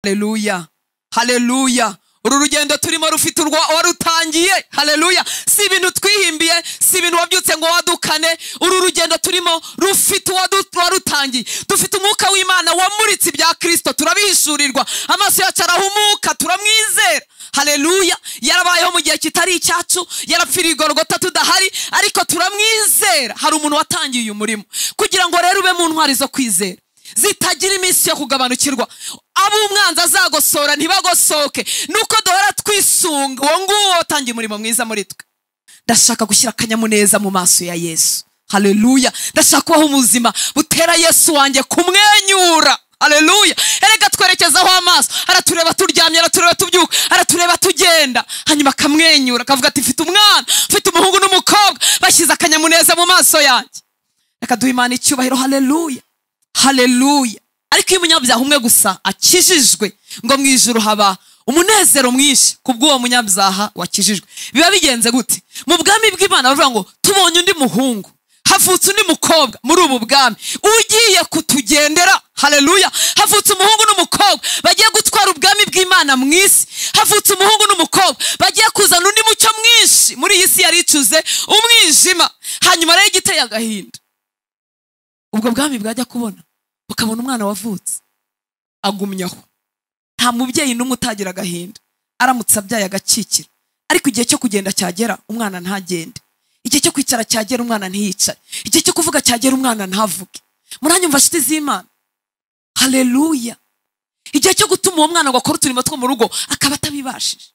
Haleluya, haleluya. Uru rugendo turimo rufite warutangiye. Haleluya. Si ibintu twihimbiye, si ibintu wabyutse ngo wadukane. Uru rugendo turimo rufite warutangiye. Dufite umwuka w'Imana wamuritse ibya Kristo, turabihishurirwa, amaso yacu arahumuka, turamwizera. Haleluya. Yarabayeho mu gihe kitari icyacu, yarapfiriye Golgotha tudahari, ariko turamwizera. Hari umuntu watangiye uyu murimo. Kugira ngo rero ube mu ntwari zo kwizera zitagira iminsi yo kugabanukirwa, abo umwanzi azagosora ntibagosoke, nuko duhora twisunga uwo nguwo watangiye umurimo mwiza muri twe. Ndashaka gushyira akanyamuneza mu maso ya Yesu. Haleluya. Ndashaka kubaho ubuzima butera Yesu wanjye kumwenyura. Haleluya. Erega twerekezaho amaso, aratureba turyamye, aratureba tubyuka, aratureba tugenda, hanyuma akamwenyura akavuga ati mfite umwana, mfite umuhungu n'umukobwa, bashyize akanyamuneza mu maso yanjye. Reka duhe Imana icyubahiro. Haleluya, haleluya. Ariko iyo umunyabyaha umwe gusa akijijwe, ngo mu ijuru haba umunezero mwinshi kubw'uwo munyabyaha wakijijwe. Biba bigenze gute? Mu bwami bw'Imana bavuga ngo tubonye undi muhungu, havutse undi mukobwa muri ubu bwami ugiye kutugendera. Haleluya. Havutse umuhungu n'umukobwa bagiye gutwara ubwami bw'Imana mu isi. Havutse umuhungu n'umukobwa bagiye kuzana undi mucyo mwinshi muri iyi si yaricuze umwijima. Hanyuma rero igiteye agahinda, ubwo bwami bwajya kubona ukabona umwana wavutse agumyaho. Nta mubyeyi n'umwe utagira agahinda aramutse abyaye agakikira, ariko igihe cyo kugenda cyagera umwana ntagende, igihe cyo kwicara cyagera umwana ntiyicare, igihe cyo kuvuga cyagera umwana ntavuge. Muranyumva nshuti z'Imana? Haleluya. Igihe cyo gutuma uwo mwana ngo akore uturimo two mu rugo akaba atabibashije.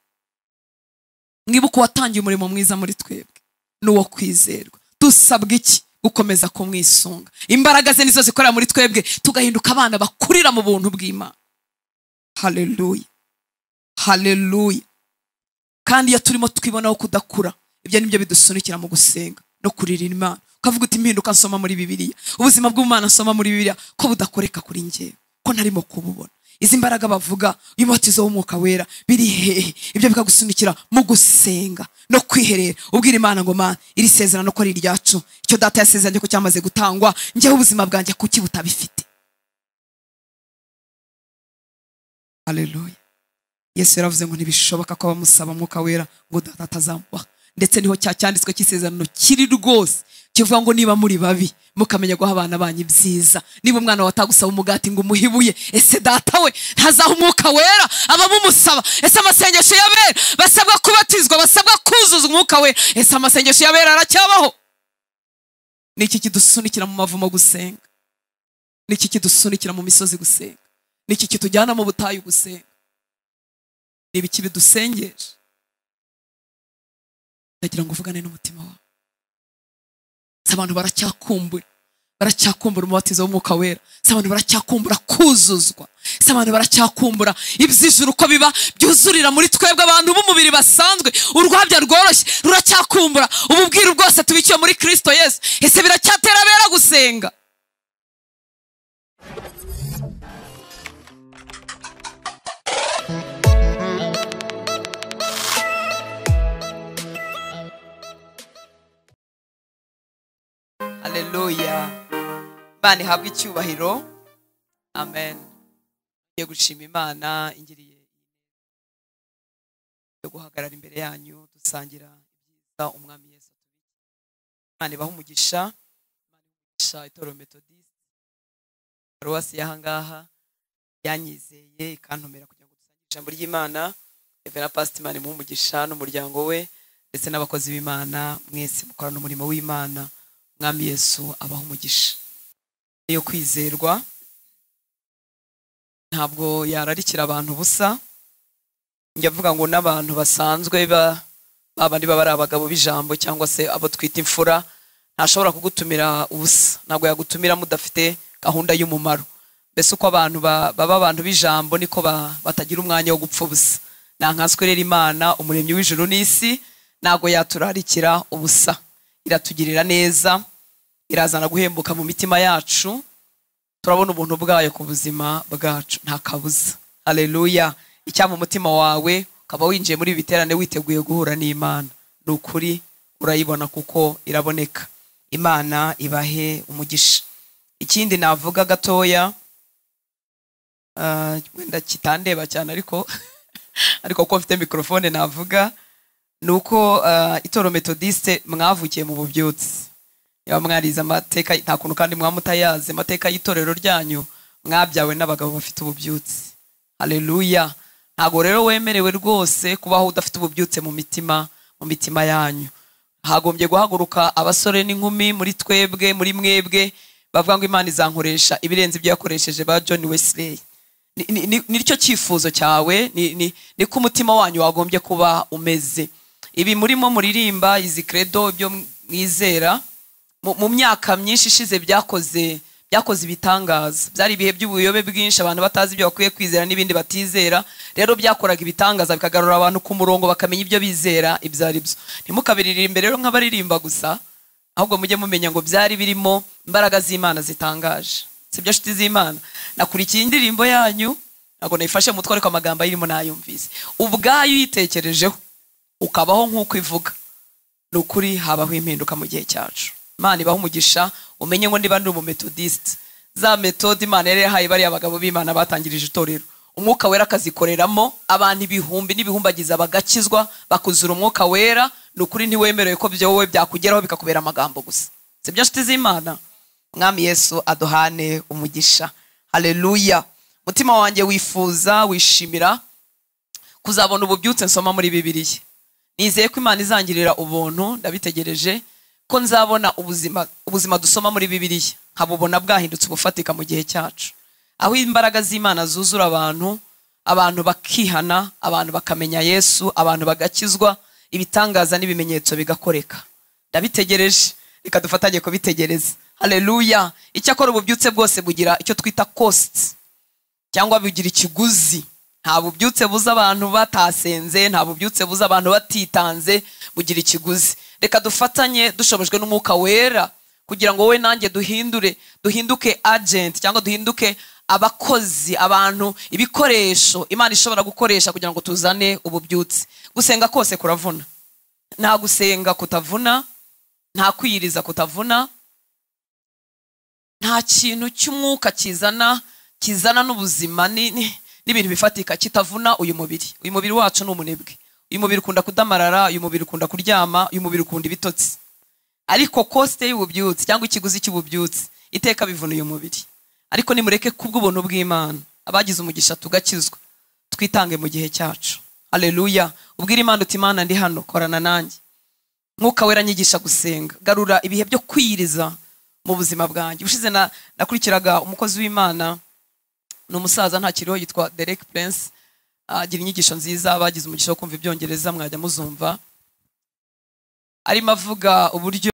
Mwibuke uwatangiye umurimo mwiza muri twebwe n'uwo kwizerwa. Dusabwa iki? Gukomeza kumwisunga. Imbaraga ze nizo zikorera muri twebwe, tugahinduka abana bakurira mu buntu bw'Imana. Haleluya, haleluya. Kandi iyo turimo twibonaho kudakura, ibyo nibyo bidusunikira mu gusenga no kurira Imana. Ukavuga uti impinduka nsoma muri Bibiliya, ubuzima bw'Imana nsoma muri Bibiliya ko budakoreka kuri njyewe, ko ntarimo kububona. Izi mbaraga bavuga y'umubatizo w'umwuka wera biri hehe? Ibyo bikagusunikira mu gusenga no kwiherera, ubwira Imana ngo Mana, iri sezerano ko ari iryacu, icyo data yasezeranye ko cyamaze gutangwa, njyewe ubuzima bwanjye kuki butabifite? Haleluya. Yesu yaravuze ngo ntibishoboka ko abamusaba umwuka wera ngo data atazamubaha. Ndetse niho cyacyanditswe cy'isezerano kiri rwose kivuga ngo niba muri babi mukamenya guha abana banyu ibyiza, niba umwana watagusaba umugati ngo umuhibuye, ese data we ntazaha umwuka wera abamumusaba? Ese amasengesho y'abera basabwa kubatizwa, basabwa kuzuza umwuka wera, ese amasengesho y'abera aracyabaho? Niki kidusunikira mu mavumo gusenga? Niki kidusunikira mu misozi gusenga? Niki kitujyana mu butayu gusenga? Nibiki bidusengeje? Ndagira ngo uvugane n'umutima wawe. Abantu baracyakumbura, baracyakumbura umubatizo w'umwuka wera. Abantu baracyakumbura kuzuzwa. Abantu baracyakumbura iby'ijuru ko biba byuzurira muri twebwe abantu b'umubiri basanzwe. Urwabya rworoshye ruracyakumbura ububwiru bwose tubikiye muri Kristo Yesu. Ese biracyatera abera gusenga? Haleluya. Imana ihabwe icyubahiro. Amen. Ngiye gushima Imana ingiriye yo guhagarara imbere yanyu dusangira ibyiza umwami Yesu. Imana ibahe umugisha. Imana umugisha itorero Methodiste paruwasi y'ahangaha yanyizeye ikantumira kugira ngo dusangire ijambo ry'Imana. Reverend Pastor Imana imuhe umugisha n'umuryango we ndetse n'abakozi b'Imana mwese mukorana umurimo w'Imana. Mwami Yesu abaha umugisha. Iyo kwizerwa ntabwo yararikira abantu busa. Njya avuga ngo n'abantu basanzwe babandi baba ari abagabo b'ijambo cyangwa se abo twita imfura, ntashobora kugutumira ubusa, ntabwo yagutumira mudafite gahunda y'umumaro. Mbese uko abantu baba abantu b'ijambo niko batagira umwanya wo gupfa ubusa. Nankanswe rero Imana umuremyi w'ijuru n'isi ntabwo yaturarikira ubusa. Iratugirira neza, irazana guhembuka mu mitima yacu, turabona ubuntu bwayo ku buzima bwacu nta kabuza. Haleluya. Icyampa umutima wawe ukaba winjiye muri biterane witeguye guhura n'Imana, ni ukuri urayibona kuko iraboneka. Imana ibahe umugisha. Ikindi navuga gatoya, Wenda kitandeba cyane, ariko ko mfite microphone navuga, nuko itorero Methodiste mwavukiye mu bubyutse. Yaba mwarize amateka, nta kuntu kandi mwamutayaze amateka y'itorero ryanyu, mwabyawe n'abagabo bafite ububyutse. Haleluya. Ntago rero wemerewe rwose kubaho udafite ububyutse mu mitima yanyu. Hagombye guhaguruka abasore n'inkumi muri twebwe, muri mwebwe, bavuga ngo Imana izankoresha ibirenze ibyo yakoresheje ba John Wesley. Nicyo cyifuzo cyawe, ni ko umutima wanyu wagombye kuba umeze. Ibi murimo muririmba, izi credo, ibyo mwizera, mu myaka myinshi ishize byakoze ibitangaza. Byari ibihe by'ubuyobe bwinshi, abantu batazi ibyo bakwiye kwizera n'ibindi batizera. Rero byakoraga ibitangaza bikagarura abantu ku murongo, bakamenya ibyo bizera ibyo ari byo. Ntimukabiririmbe rero nk'abaririmba gusa, ahubwo mujye mumenya ngo byari birimo imbaraga z'Imana zitangaje. Sibyo nshuti z'Imana? Nakurikiye indirimbo yanyu, ntabwo nayifashe mu mutwe, ariko amagambo ayirimo nayumvise. Ubwayo uyitekerejeho ukabaho nk'uko ivuga, ni ukuri habaho impinduka mu gihe cyacu. Imana ibahe umugisha, umenye ngo niba ndi umumetodiste, za metode Imana yari yahaye bariya abagabo b'Imana batangirije itorero, umwuka wera akazikoreramo, abantu ibihumbi n'ibihumbagiza bagakizwa, bakuzura umwuka wera. Ni ukuri ntiwemerewe ko byo wowe byakugeraho bikakubera amagambo gusa. Sibyo nshuti z'Imana? Mwami Yesu aduhane umugisha. Haleluya. Mutima wanjye wifuza, wishimira kuzabona ububyutse nsoma muri Bibiliya. Nizeye ko Imana izangirira ubuntu, ndabitegereje ko nzabona ubuzima dusoma muri Bibiliya, nkabubona bwahindutse ubufatika mu gihe cyacu, aho imbaraga z'Imana zuzura abantu, abantu bakihana, abantu bakamenya Yesu, abantu bagakizwa, ibitangaza n'ibimenyetso bigakoreka. Ndabitegereje, reka dufatanye kubitegereza. Haleluya. Icyakora ububyutse bwose bugira icyo twita cost, cyangwa bugira ikiguzi. Nta bubyutse buza abantu batasenze, nta bubyutse buza abantu batitanze, bugira ikiguzi. Reka dufatanye dushobojwe n'umwuka wera, kugira ngo wowe nanjye duhinduke agent, cyangwa duhinduke abakozi, abantu, ibikoresho Imana ishobora gukoresha kugira ngo tuzane ububyutse. Gusenga kose kuravuna. Nta gusenga kutavuna, nta kwiyiriza kutavuna, nta kintu cy'umwuka kizana n'ubuzima n'ibintu bifatika kitavuna uyu mubiri. Uyu mubiri wacu ni umunebwe. Uyu mubiri ukunda kudamarara, uyu mubiri ukunda kuryama, uyu mubiri ukunda ibitotsi. Ariko cost y'ububyutse cyangwa ikiguzi cy'ububyutse iteka bivuna uyu mubiri. Ariko nimureke kubw'ubuntu bw'Imana, abagize umugisha tugakizwa, twitange mu gihe cyacu. Haleluya. Ubwira Imana uti Imana ndi hano, korana nanjye. Mwuka wera nyigisha gusenga, garura ibihe byo kwiyiriza mu buzima bwanjye. Ushize nakurikiraga umukozi w'Imana, ni umusaza ntakiriho, yitwa Derek Prince, agira inyigisho nziza, abagize umugisha wo kumva ibyongereza mwajya muzumva. Arimo avuga uburyo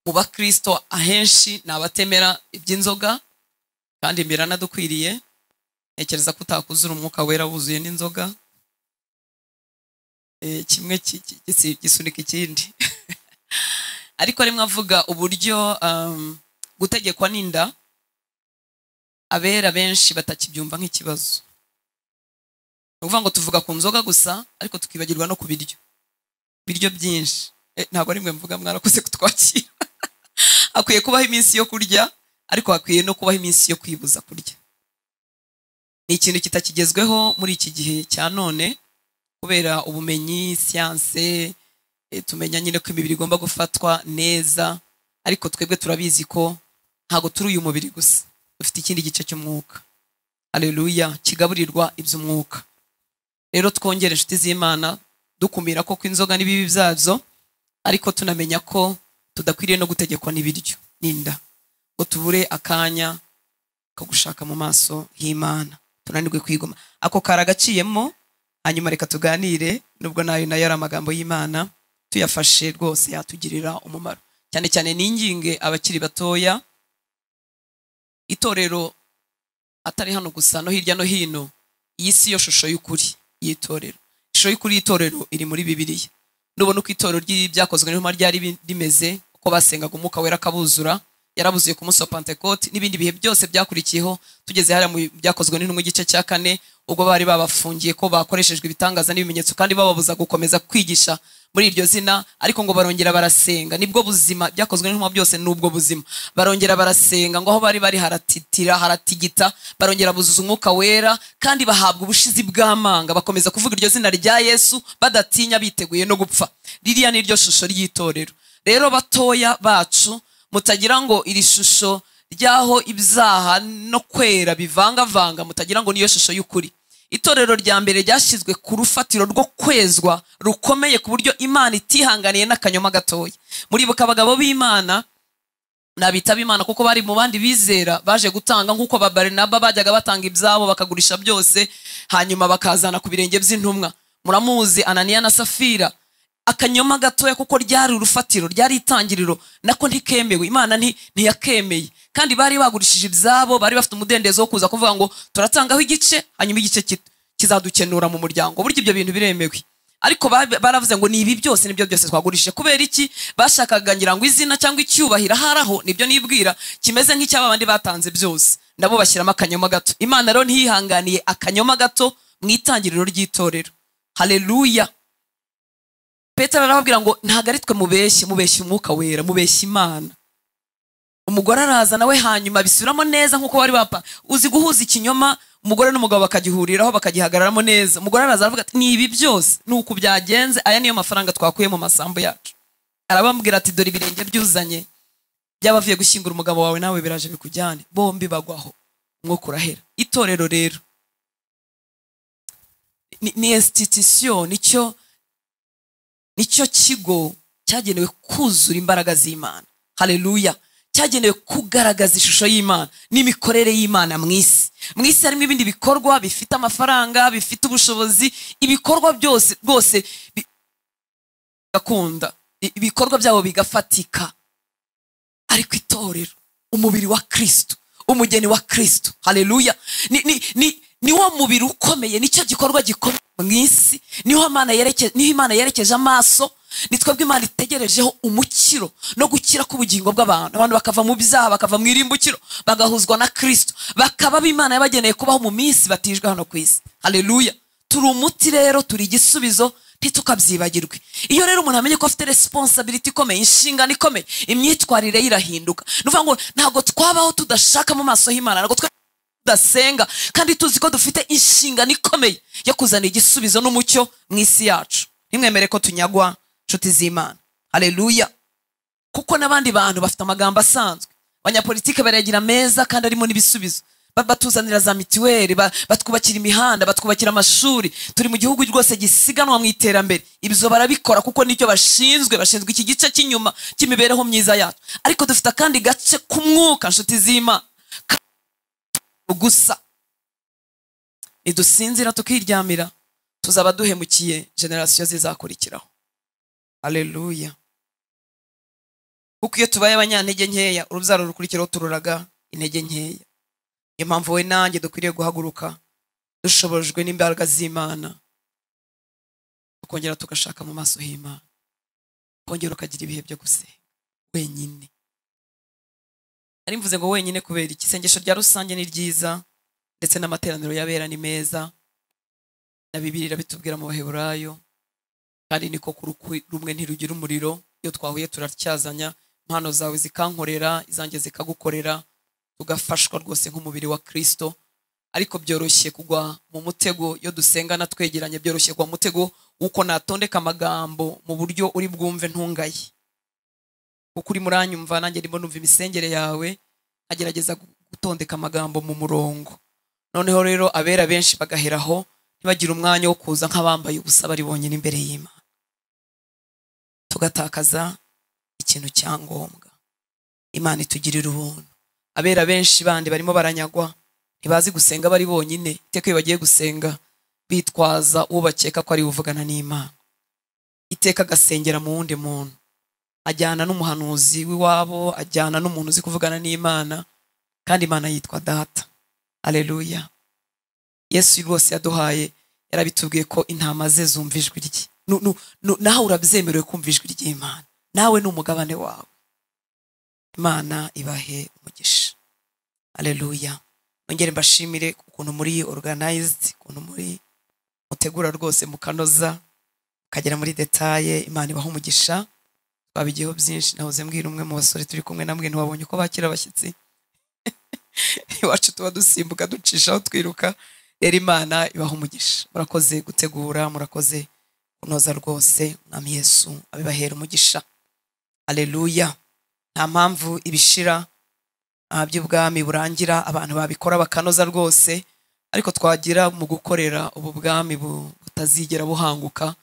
mu bakristo ahenshi ni abatemera iby'inzoga, kandi biranadukwiriye. Ntekereza ko utakuzura umwuka wera wuzuye n'inzoga, kimwe gisunika ikindi. Ariko arimo avuga uburyo gutegekwa n'inda abera benshi batakibyumva nk'ikibazo. Ni ukuvuga ngo tuvuga ku nzoga gusa, ariko tukibagirwa no ku biryo. Biryo byinshi. Ntabwo ari mwe mvuga, mwarakoze kutwakira. Hakwiye kubaho iminsi yo kurya, ariko hakwiye no kubaho iminsi yo kwibuza kurya. Ni ikintu kitakigezweho muri iki gihe cya none, kubera ubumenyi, siyanse, tumenya nyine ko imibiri igomba gufatwa neza, ariko twebwe turabizi ko ntago turi uyu mubiri gusa, dufite ikindi gice cy'umwuka. Haleluya, kigaburirwa iby'umwuka. Rero twongere inshuti z'Imana, dukumira ko kw'inzoga n'ibibi byabyo, ariko tunamenya ko tudakwiriye no gutegekwa n'ibiryo n'inda, ngo tubure akanya ko gushaka mu maso h'Imana, tunanirwe kwigoma. Ako karagaciyemo, hanyuma reka tuganire, nubwo nayo nayo ari amagambo y'Imana, tuyafashe rwose yatugirira umumaro. Cyane cyane ninginge abakiri batoya, itorero atari hano gusa no hirya no hino, iyi si yo shusho y'ukuri y'itorero. Ishusho y'ukuri y'itorero iri muri Bibiliya. Nubona uko itorero ry'ibyakozwe n'intumwa ryari rimeze, uko basengaga umwuka wera akabuzura, yarabuzuye ku munsi wa Pentecote n'ibindi bihe byose byakurikiyeho, tugeze hariya mu byakozwe n'intumwa igice cya 4, Ubwo bari babafungiye ko bakoreshejwe ibitangaza n'ibimenyetso kandi bababuza gukomeza kwigisha muri iryo zina, ariko ngo barongera barasenga. Nibwo buzima, byakozwe n'intumwa byose nubwo buzima. Barongera barasenga ngo aho bari bari haratitira, haratigita, barongera buzuza umwuka wera kandi bahabwa ubushizi bw'amanga, bakomeza kuvuga iryo zina rya Yesu badatinya, biteguye no gupfa. Ririya ni ryo shusho ry'itorero. Rero batoya bacu, mutagira ngo iri shusho ryaho ibyaha no kwera bivangavanga, mutagira ngo niyo shusho y'ukuri. Itorero rya mbere ryashyizwe ku rufatiro rwo kwezwa rukomeye, ku buryo Imana itihanganiye n'akanyoma gatoya. Muribuka abagabo b'Imana n'abitaba Imana, kuko bari mu bandi bizera baje gutanga nk'uko ba Barinaba bajyaga batanga ibyabo bakagurisha byose, hanyuma bakazana ku birenge by'intumwa. Muramuzi Ananiya na Safira. Akanyoma gatoya, kuko ryari urufatiro, ryari itangiriro, nako ntikemewe, Imana ntiyakemeye. Kandi bari bagurishije ibyabo, bari bafite umudendezo wo kuza kuvuga ngo turatangaho igice, hanyuma igice kizadukenura mu muryango. Burya ibyo bintu biremewe. Ariko baravuze ngo ni ibi byose, nibyo byose twagurishije. Kubera iki? Bashakaga ngira ngo izina cyangwa icyubahiro haraho, nibyo nibwira kimeze nk'icyaba abandi batanze byose, nabo bashyiramo akanyoma gato. Imana rero ntiyihanganiye akanyoma gato mu itangiriro ry'itorero. Haleluya. Petero arababwira ngo ntago ari twe mubeshye, mubeshye umwuka wera, mubeshye Imana. Umugore araza nawe hanyuma bisubiramo neza nkuko bari bapa. Uzi guhuza ikinyoma, umugore n'umugabo bakagihuriraho bakagihagararamo neza. Umugore araza aravuga ati ni ibi byose nuko byagenze, aya niyo mafaranga twakuye mu masambu yacu. Arabambwira ati dore ibirenge byuzanye byabavuye gushyingura umugabo wawe, nawe biraje bikujyane. Bombi bagwaho, umwuka urahera. Itorero rero ni institution, nicyo kigo cyagenewe kuzura imbaraga z'Imana. Haleluya. Cyagenewe kugaragaza ishusho y'Imana n'imikorere y'Imana mu isi. Mu isi harimo ibindi bikorwa bifite amafaranga, bifite ubushobozi, ibikorwa byose rwose bigakunda, ibikorwa byabo bigafatika. Ariko itorero, umubiri wa Kristo, umugeni wa Kristo, haleluya, ni wo mubiri ukomeye, nicyo gikorwa gikomeye mu isi, niho Imana yerekeje amaso. Ni twebwe Imana itegerejeho umukiro no gukira k'ubugingo bw'abantu. Abantu bakava mu byaha, bakava mu irimbukiro, bagahuzwa na Kristo, bakaba b'Imana yabageneye kubaho mu minsi batijwe hano ku isi. Haleluya. Turi umuti rero, turi igisubizo, ntitukabyibagirwe. Iyo rero umuntu amenye ko afite responsibility ikomeye, inshingano ikomeye, imyitwarire ye irahinduka. Ni ukuvuga ngo ntabwo twabaho tudashaka mu maso y'Imana, ntabwo tudasenga kandi tuzi ko dufite inshingano ikomeye yo kuzana igisubizo n'umucyo mu isi yacu. Ntimwemere ko tunyagwa, nshuti z'Imana. Haleluya. Kuko n'abandi bantu bafite amagambo asanzwe. Abanyapolitike barayagira meza kandi arimo n'ibisubizo. Batuzanira za mituweli, batwubakira imihanda, batwubakira amashuri. Turi mu gihugu rwose gisiganwa mu iterambere. Ibyo barabikora kuko nicyo bashinzwe, bashinzwe iki gice cy'inyuma cy'imibereho myiza yacu. Ariko dufite akandi gace k'umwuka, nshuti z'Imana, gusa nidusinzira tukiryamira, tuzaba duhemukiye generasiyo zizakurikiraho. Haleluya. Kuko iyo tubaye abanyantege nkeya, urubyaro rukurikiraho tururaga intege nkeya. Niyo mpamvu we nanjye dukwiriye guhaguruka dushobojwe n'imbaraga z'Imana, tukongera tugashaka mu maso h'Imana, kongera ukagira ibihe byo gusenga wenyine. Nari mvuze ngo wenyine kubera iki? Isengesho rya rusange ni ryiza, ndetse n'amateraniro y'abera ni meza, na Bibiliya irabitubwira mu Baheburayo, kandi niko rumwe ntirugira umuriro. Iyo twahuye turatyazanya, impano zawe zikankorera, izanjye zikagukorera, tugafashwa rwose nk'umubiri wa Kristo. Ariko byoroshye kugwa mu mutego iyo dusengana twegeranye, byoroshye kugwa mu mutego uko natondeka amagambo mu buryo uri bwumve ntungaye. Kuko uri muranyumva, nanjye ndimo numva imisengere yawe, agerageza gutondeka amagambo mu murongo. Noneho rero abera benshi bagaheraho, ntibagira umwanya wo kuza nk'abambaye ubusa bari bonyine imbere y'Imana. Tugatakaza ikintu cyangombwa. Imana itugirira ubuntu. Abera benshi bandi barimo baranyagwa, ntibazi gusenga bari bonyine. Iteka iyo bagiye gusenga bitwaza uwo bakeka ko ari uvugana n'Imana. Iteka agasengera mu wundi muntu, ajyana n'umuhanuzi w'iwabo, ajyana n'umuntu uzi kuvugana n'Imana, kandi Imana yitwa Data. Haleluya. Yesu rwose yaduhaye, yarabitubwiye ko intama ze zumva ijwi rye. Nawe urabyemerewe kumva ijwi ry'Imana, nawe ni umugabane wawe. Imana ibahe umugisha. Haleluya. Nongere mbashimire ukuntu muri organized, ukuntu muri mutegura rwose mukanoza mukagera muri detaye. Imana ibaha umugisha. Twabigiyeho byinshi. Nahoze mbwira umwe mu basore turi kumwe namwe, ntiwabonye uko bakira abashyitsi iwacu tuba dusimbuka ducishaho twiruka. Rero Imana ibaha umugisha, murakoze gutegura, murakoze kunoza rwose. Mwami Yesu abibahera umugisha. Haleluya. Nta mpamvu ibishira by'ubwami burangira, abantu babikora bakanoza rwose, ariko twagira mu gukorera ubu bwami butazigera buhanguka,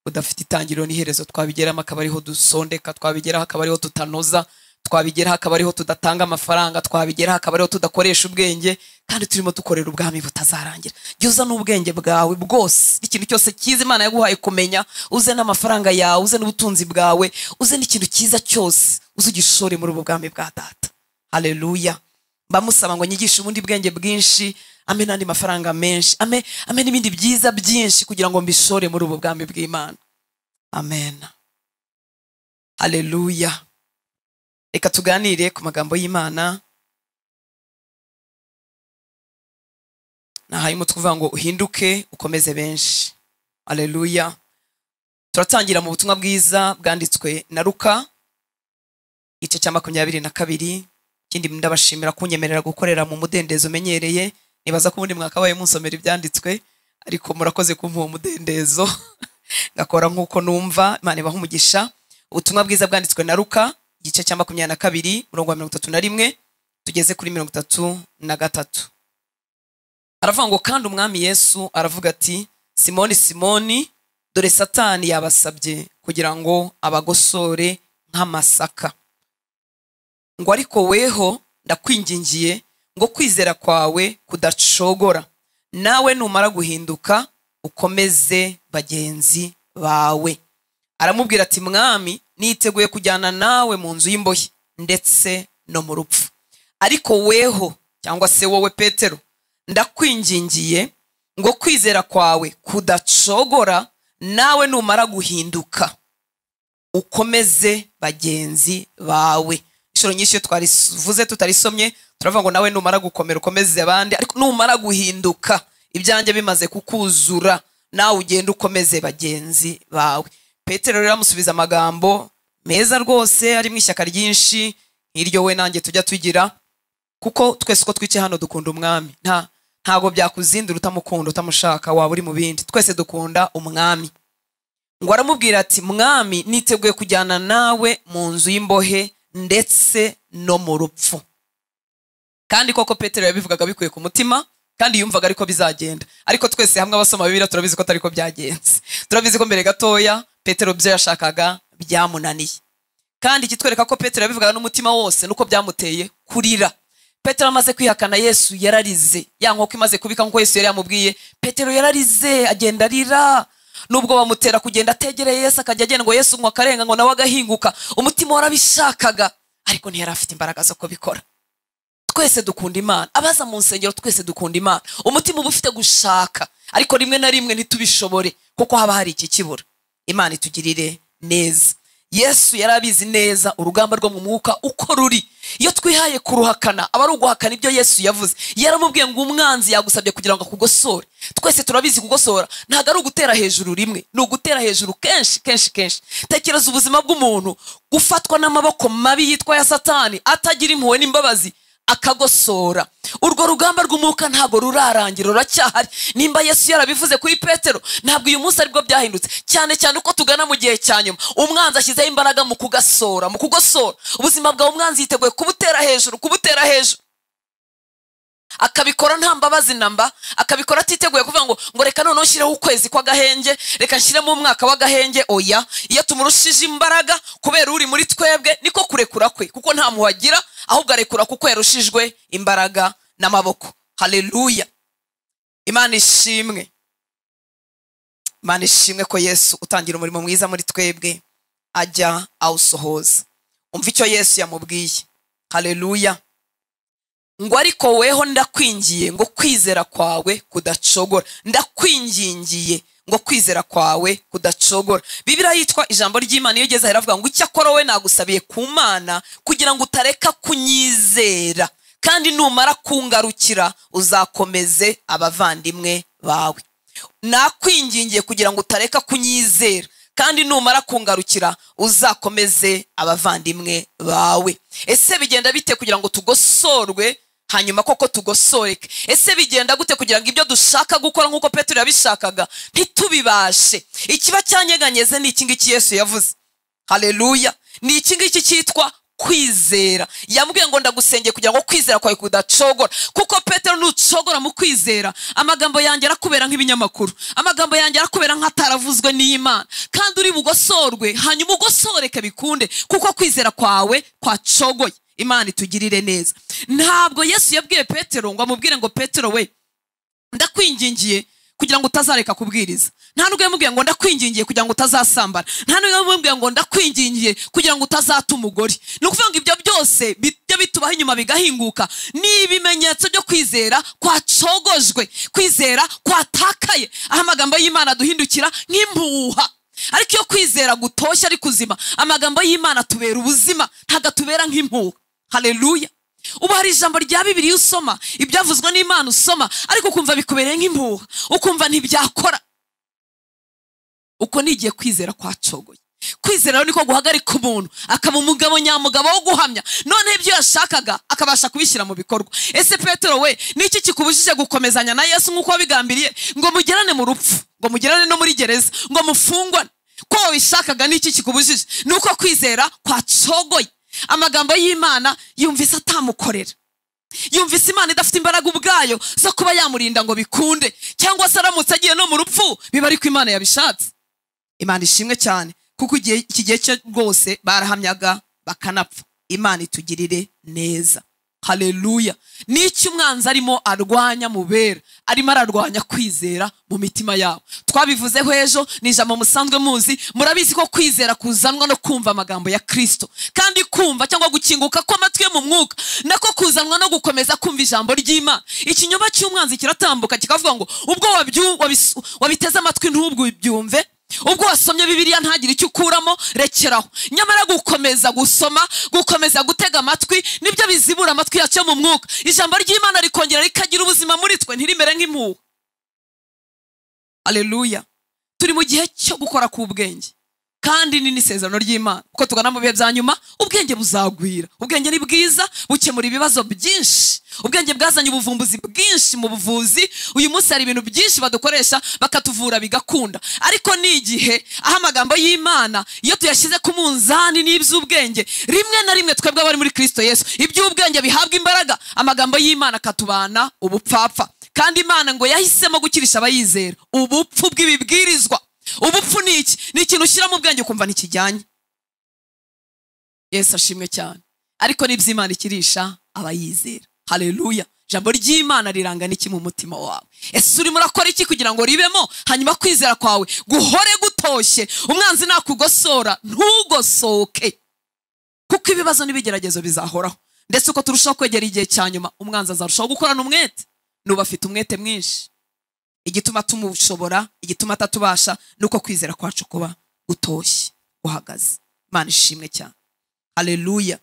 budafite itangiriro n'iherezo. Twabigeramo akaba ariho dusondeka, twabigeraho akaba ariho tutanoza, twabigeraho akaba ariho tudatanga amafaranga, twabigeraho akaba ariho tudakoresha ubwenge, kandi turimo dukorera ubwami butazarangira. Jya uza n'ubwenge bwawe bwose, ikintu cyose cyiza Imana yaguhaye kumenya, uze n'amafaranga yawe, uze n'ubutunzi bwawe, uze n'ikintu cyiza cyose, uze ugishore muri ubu bwami bwa Data. Haleluya. Bamusaba ngo nyigishe ubundi bwenge bwinshi, ame n'andi mafaranga menshi, ame n'ibindi byiza byinshi kugira ngo mbishore muri ubu bwami bw'Imana. Amen. Haleluya. Reka tuganire ku magambo y'Imana. Nahaye umutwe uvuga ngo uhinduke ukomeze benshi. Haleluya. Turatangira mu butumwa bwiza bwanditswe na Luka igice cya 22. Ikindi ndabashimira kunyemerera gukorera mu mudendezo menyereye. Nibaza ko ubundi mwakabaye munsomera ibyanditswe, ariko murakoze kumpa uwo mudendezo ngakora nkuko numva. Imana ibaha umugisha. Ubutumwa bwiza bwanditswe na Luka igice cya 22 murongo wa 31 tugeze kuri 33. Aravuga ngo kandi umwami Yesu aravuga ati, Simoni Simoni, dore Satani yabasabye kugira ngo abagosore nk'amasaka. Ngo ariko weho ndakwingingiye ngo kwizera kwawe kudacogora, nawe numara guhinduka ukomeze bagenzi bawe. Aramubwira ati, Mwami, niteguye kujyana nawe mu nzu y'imbohe ndetse no mu rupfu. Ariko weho, cyangwa se wowe Petero, ndakwingingiye ngo kwizera kwawe kudacogora, nawe numara guhinduka ukomeze bagenzi bawe. Inshuro nyinshi iyo twarivuze tutarisomye turavuga ngo nawe numara gukomera ukomeze abandi, ariko numara guhinduka ibyanjye bimaze kukuzura, nawe ugenda ukomeze bagenzi bawe. Petero rero amusubiza amagambo meza rwose, ari mu ishyaka ryinshi nk'iryo we nanjye tujya tugira, kuko twese uko twicaye hano dukunda umwami. Ntago byakuzindura utamukunda, utamushaka, waba uri mu bindi. Twese dukunda umwami. Ngo aramubwira ati, Mwami, niteguye kujyana nawe mu nzu y'imbohe ndetse no mu rupfu. Kandi koko Petero yabivugaga bikuye ku mutima, kandi yumvaga ariko bizagenda. Ariko twese hamwe abasoma Bibiliya turabizi ko atariko byagenze. Turabizi ko mbere gatoya Petero byo yashakaga byamunaniye. Kandi ikitwereka ko Petero yabivugaga n'umutima wose nuko byamuteye kurira. Petero amaze kwihakana Yesu yararize. Ya nkoko imaze kubika nkuko Yesu yari yamubwiye, Petero yararize agenda arira. Nubwo bamutera kugenda ategereye Yesu akajya agenda ngo Yesu ngo akarenga ngo nawe agahinguka, umutima warabishakaga ariko ntiyari afite imbaraga zo kubikora. Twese dukunda Imana, abaza mu nsengero twese dukunda Imana, umutima uba ufite gushaka, ariko rimwe na rimwe ntitubishobore kuko haba hari iki kibura. Imana itugirire neza. Yesu yarabizi neza urugamba rwo mu mwuka uko ruri. Iyo twihaye kuruhakana aba ari uguhakana ibyo Yesu yavuze. Yaramubwiye ngo umwanzi yagusabye kugira ngo akugosore. Twese turabizi kugosora ntago ari ugutera hejuru rimwe, ni ugutera hejuru kenshi kenshi kenshi. Tekereza ubuzima bw'umuntu gufatwa n'amaboko mabi yitwa ya Satani, atagira impuhwe n'imbabazi, akagosora. Urwo rugamba rw'umwuka ntago rurarangira, ruracyahari. Nimba Yesu yarabivuze kuri Petero, ntabwo uyu munsi aribwo byahindutse. Cyane cyane uko tugana mu gihe cya nyuma, umwanzi ashyizeho imbaraga mu kugasora, mu kugosora. Ubuzima bwawe umwanzi yiteguye kubutera hejuru, kubutera hejuru. Akabikora nta mbabazi namba, akabikora atiteguye kuvuga ngo reka noneho nshyireho ukwezi kw'agahenge, reka nshyiremo umwaka w'agahenge. Oya, iyo tumurushije imbaraga kubera uri muri twebwe niko kurekura kwe, kuko nta muhagira, ahubwo arekura kuko yarushijwe imbaraga n'amaboko. Haleluya. Imana ishimwe. Imana ishimwe ko Yesu utangira umurimo mwiza muri twebwe ajya awusohoza. Umva icyo Yesu yamubwiye. Haleluya. Ngo ariko weho ndakwingiye ngo kwizera kwawe kudacogora. Ndakwingingiye ngo kwizera kwawe kudacogora. Bibiliya yitwa ijambo ry'Imana iyo igeze iravuga ngo icyakora we nagusabiye ku Mana kugira ngo utareka kunyizera. kandi numara kungarukira uzakomeze abavandimwe bawe. Nakwingingiye kugira ngo utareka kunyizera, kandi numara kungarukira uzakomeze abavandimwe bawe. Ese bigenda bite kugira ngo tugosorwe hanyuma koko tugosoreke? Ese bigenda gute kugira ngo ibyo dushaka gukora nk'uko Petero yabishakaga ntitubibashe? Ikiba cyanyeganyeze ni iki ngiki Yesu yavuze. Haleluya. Ni iki ngiki cyitwa kwizera. Yamubwiye ngo ndagusengeye kugira ngo kwizera kwawe kudacogora, kuko Petero nucogora mu kwizera, amagambo yanjye arakubera nk'ibinyamakuru, amagambo yanjye arakubera nk'ataravuzwe n'Imana, kandi uri bugosorwe hanyuma ugosoreke bikunde, kuko kwizera kwawe kwacogoye. Imana itugirire neza. Ntabwo Yesu yabwiye Petero ngo amubwire ngo Petero we, ndakwingingiye kugira ngo utazareka kubwiriza. Nta nubwo yamubwiye ngo ndakwingingiye kugira ngo utazasambana. Nta nubwo yamubwiye ngo ndakwingingiye kugira ngo utazata umugore. Ni ukuvuga ngo ibyo byose bijya bitubaho inyuma bigahinguka, ni ibimenyetso byo kwizera kwacogojwe, kwizera kwatakaye, aho amagambo y'Imana duhindukira nk'impuha. Ariko iyo kwizera gutoshye ari kuzima, amagambo y'Imana tubera ubuzima, ntagatubera nk'impuha. Haleluya. Ubu hari ijambo rya Bibiliya usoma, ibyavuzwe n'Imana usoma, ariko ukumva bikubereye nk'impuha, ukumva ntibyakora. Uko nigiye kwizera kwacogoye. Kwizera rero niko guhagarika umuntu akaba umugabo nyamugabo wo guhamya, none ibyo yashakaga akabasha kubishyira mu bikorwa. Ese Petero we, niki kikubujije gukomezanya na Yesu nk'uko wabigambiriye, ngo mugerane mu rupfu, ngo mugerane no muri gereza, ngo mufungwane? Ko wabishakaga, niki kikubujije? Nuko kwizera kwacogoye. Amagambo y'Imana yumvise atamukorera, yumvise Imana idafite imbaraga ubwayo zo kuba yamurinda ngo bikunde, cyangwa se aramutse agiye no mu rupfu biba ariko Imana yabishatse. Imana ishimwe cyane, kuko iki gihe cyo rwose barahamyaga bakanapfa. Imana itugirire neza. Haleluya. N'icyo umwanzi arimo arwanya mu bera, arimo ararwanya kwizera mu mitima yabo. Twabivuzeho ejo, ni ijambo musanzwe muzi, murabizi ko kwizera kuzanwa no kumva amagambo ya Kristo, kandi kumva cyangwa gukinguka kw'amatwi yo mu mwuka nako kuzanwa no gukomeza kumva ijambo ry'Imana. Ikinyoma cy'umwanzi kiratambuka kikavuga ngo ubwo wabiteze amatwi ntubwo ubyumve, ubwo wasomye Bibiliya ntagire icyo ukuramo, rekeraho. Nyamara gukomeza gusoma, gukomeza gutega amatwi, nibyo bizibura amatwi yacu yo mu mwuka. Ijambo ry'Imana rikongera rikagira ubuzima muri twe, ntirimere nk'impuha. Haleluya. Turi mu gihe cyo gukora ku bwenge, kandi ni n'isezerano ry'Imana. Kuko tugana mu bihe bya nyuma, ubwenge buzagwira. Ubwenge ni bwiza, bukemura ibibazo byinshi. Ubwenge bwazanye ubuvumbuzi bwinshi mu buvuzi. Uyu munsi hari ibintu byinshi badukoresha bakatuvura bigakunda. Ariko ni igihe aho amagambo y'Imana iyo tuyashyize ku munzani n'iby'ubwenge, rimwe na rimwe twebwe abari muri Kristo Yesu, iby'ubwenge bihabwa imbaraga, amagambo y'Imana akatubana ubupfapfa. Kandi Imana ngo yahisemo gukirisha abayizera ubupfu bw'ibibwirizwa. Ubupfu ni iki? Ni ikintu ushyira mu bwenge ukumva ntikijyanye. Yesu ashimwe cyane. Ariko n'iby'Imana ikirisha abayizera. Haleluya. Ijambo ry'Imana riranga n'iki mu mutima wawe? Ese urimo urakora iki kugira ngo ribemo, hanyuma kwizera kwawe guhore gutoshye, umwanzi nakugosora ntugosoke? Kuko ibibazo n'ibigeragezo bizahoraho, ndetse uko turushaho kwegera igihe cya nyuma, umwanzi azarushaho gukorana umwete. Nuba afite umwete mwinshi. Igituma tumushobora, igituma atatubasha, nuko kwizera kwacu kuba gutoshye, guhagaze. Imana ishimwe cyane. Haleluya.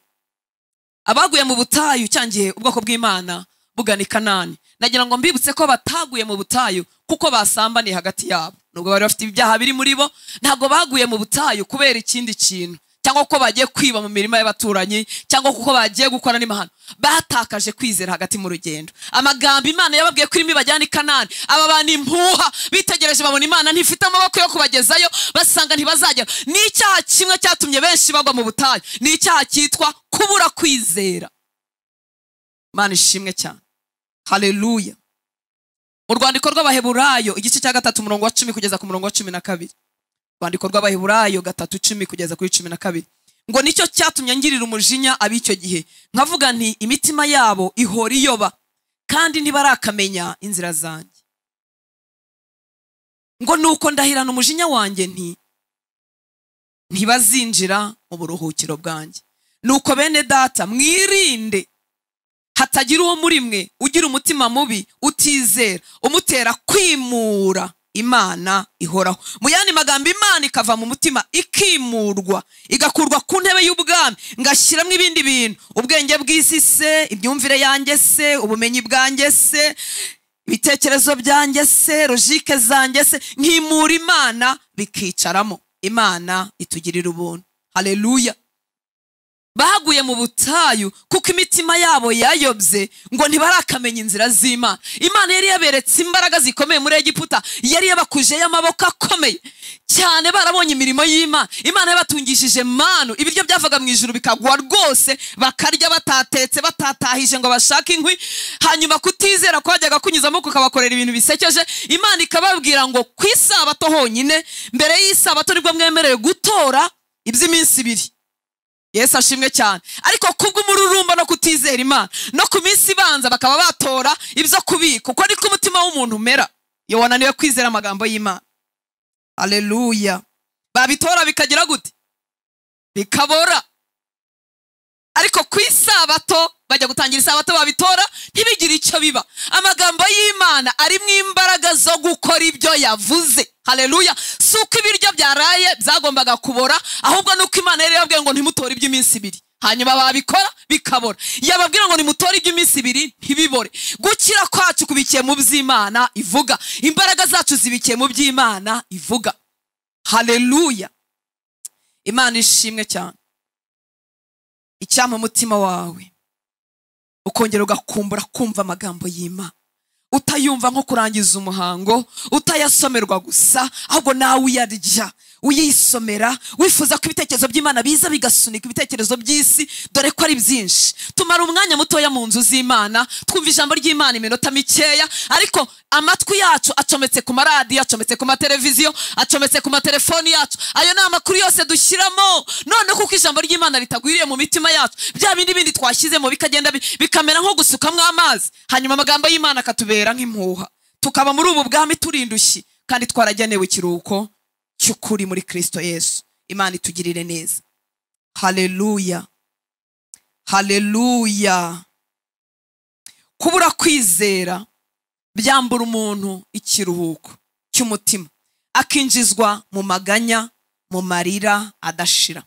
Abaguye mu butayu cyangiye ubwoko bw'Imana bugana i Kanani, nagira ngo mbibutse ko bataguye mu butayu kuko basambaniye hagati yabo. Nubwo bari bafite ibyaha biri muri bo, ntabwo baguye mu butayu kubera ikindi kintu, cyangwa kuko bagiye kwiba mu mirima y'abaturanyi, cyangwa kuko bagiye gukora n'imahano. Batakaje kwizera hagati mu rugendo. Amagambo Imana yababwiye ko irimo ibajyana i Kanani, aba bantu impuha bitegereje babona Imana ntifite amaboko yo kubagezayo, basanga ntibazagera. Ni icyaha kimwe cyatumye benshi bagwa mu butayu, ni icyaha cyitwa kubura kwizera. Imana ishimwe cyane. Haleluya. Mu rwandiko rw'Abaheburayo igice cya 3 umurongo wa 10 kugeza ku murongo wa 12. Rwandiko rw'Abaheburayo 3:10 kugeza kuri 12. Ngo nicyo cyatumye ngirira umujinya ab'icyo gihe, nkavuga nti imitima yabo ihora iyoba, kandi ntibarakamenya inzira zanjye. Ngo nuko ndahirana umujinya wanjye nti ntibazinjira mu buruhukiro bwanjye. Nuko bene data mwirinde hatagira uwo muri mwe ugira umutima mubi utizera, umutera kwimura Imana ihoraho. Mu yandi magambo, Imana ikava mu mutima, ikimurwa, igakurwa ku ntebe y'ubwami, ngashyiramo ibindi bintu, ubwenge bw'isi se, imyumvire yanjye se, ubumenyi bwanjye se, ibitekerezo byanjye se, logique zanjye se, nkimura Imana bikicaramo. Imana itugirira ubuntu. Haleluya. Baguye mu butayu kuko imitima yabo yayobye, ngo ntibarakamenya inzira z'Imana. Imana yari yaberetse imbaraga zikomeye muri Egiputa, yari yabakujeyo amaboko akomeye cyane, barabonye imirimo y'Imana. Imana yabatungishije manu, ibiryo byavaga mu ijuru bikagwa rwose, bakarya batatetse, batatahije ngo bashake inkwi. Hanyuma kutizera kwajyaga kunyuzamo kukabakorera ibintu bisekeje. Imana ikababwira ngo ku isabato honyine, mbere y'isabato nibwo mwemerewe gutora iby'iminsi ibiri. Yesu ashimwe cyane. Ariko kubw'umururumba no kutizera Imana, no ku minsi ibanza bakaba batora ibyo kubika. Uko niko umutima w'umuntu umera iyo wananiwe kwizera amagambo y'Imana. Haleluya. Babitora bikagira gute? Bikabora. Ariko ku isabato bajya gutangira isabato, babitora ntibigire icyo biba. Amagambo y'Imana arimo imbaraga zo gukora ibyo yavuze. Haleluya. Si uko ibiryo byaraye byagombaga kubora, ahubwo nuko Imana yari yababwiye ngo ntimutore iby'iminsi ibiri, hanyuma babikora bikabora. Yababwira ngo nimutore iby'iminsi ibiri, ntibibore. Gukira kwacu kubikiye mu by'Imana ivuga, imbaraga zacu zibikiye mu by'Imana ivuga. Haleluya. Imana ishimwe cyane. Icyampa umutima wawe ukongera ugakumbura kumva amagambo y'Imana, utayumva nko kurangiza umuhango, utayasomerwa gusa, ahubwo nawe uyarya, uyisomera, wifuza ko ibitekerezo by'Imana biza bigasunika ibitekerezo by'isi, dore ko ari byinshi. Tumara umwanya mutoya mu nzu z'Imana, twumva ijambo ry'Imana iminota mikeya, ariko amatwi yacu acometse ku maradiyo, acometse ku mateleviziyo, acometse ku matelefoni yacu. Ayo ni amakuru yose dushyiramo. None kuko ijambo ry'Imana ritagwiriye mu mitima yacu, bya bindi bindi twashyizemo bikagenda bikamera nko gusukamwo amazi, hanyuma amagambo y'Imana akatubera nk'impuha, tukaba muri ubu bwami turindushyi, kandi twaragenewe ikiruhuko cy'ukuri muri Kristo Yesu. Imana itugirire neza. Haleluya. Haleluya. Kubura kwizera byambura umuntu ikiruhuko cy'umutima, akinjizwa mu maganya, mu marira adashira,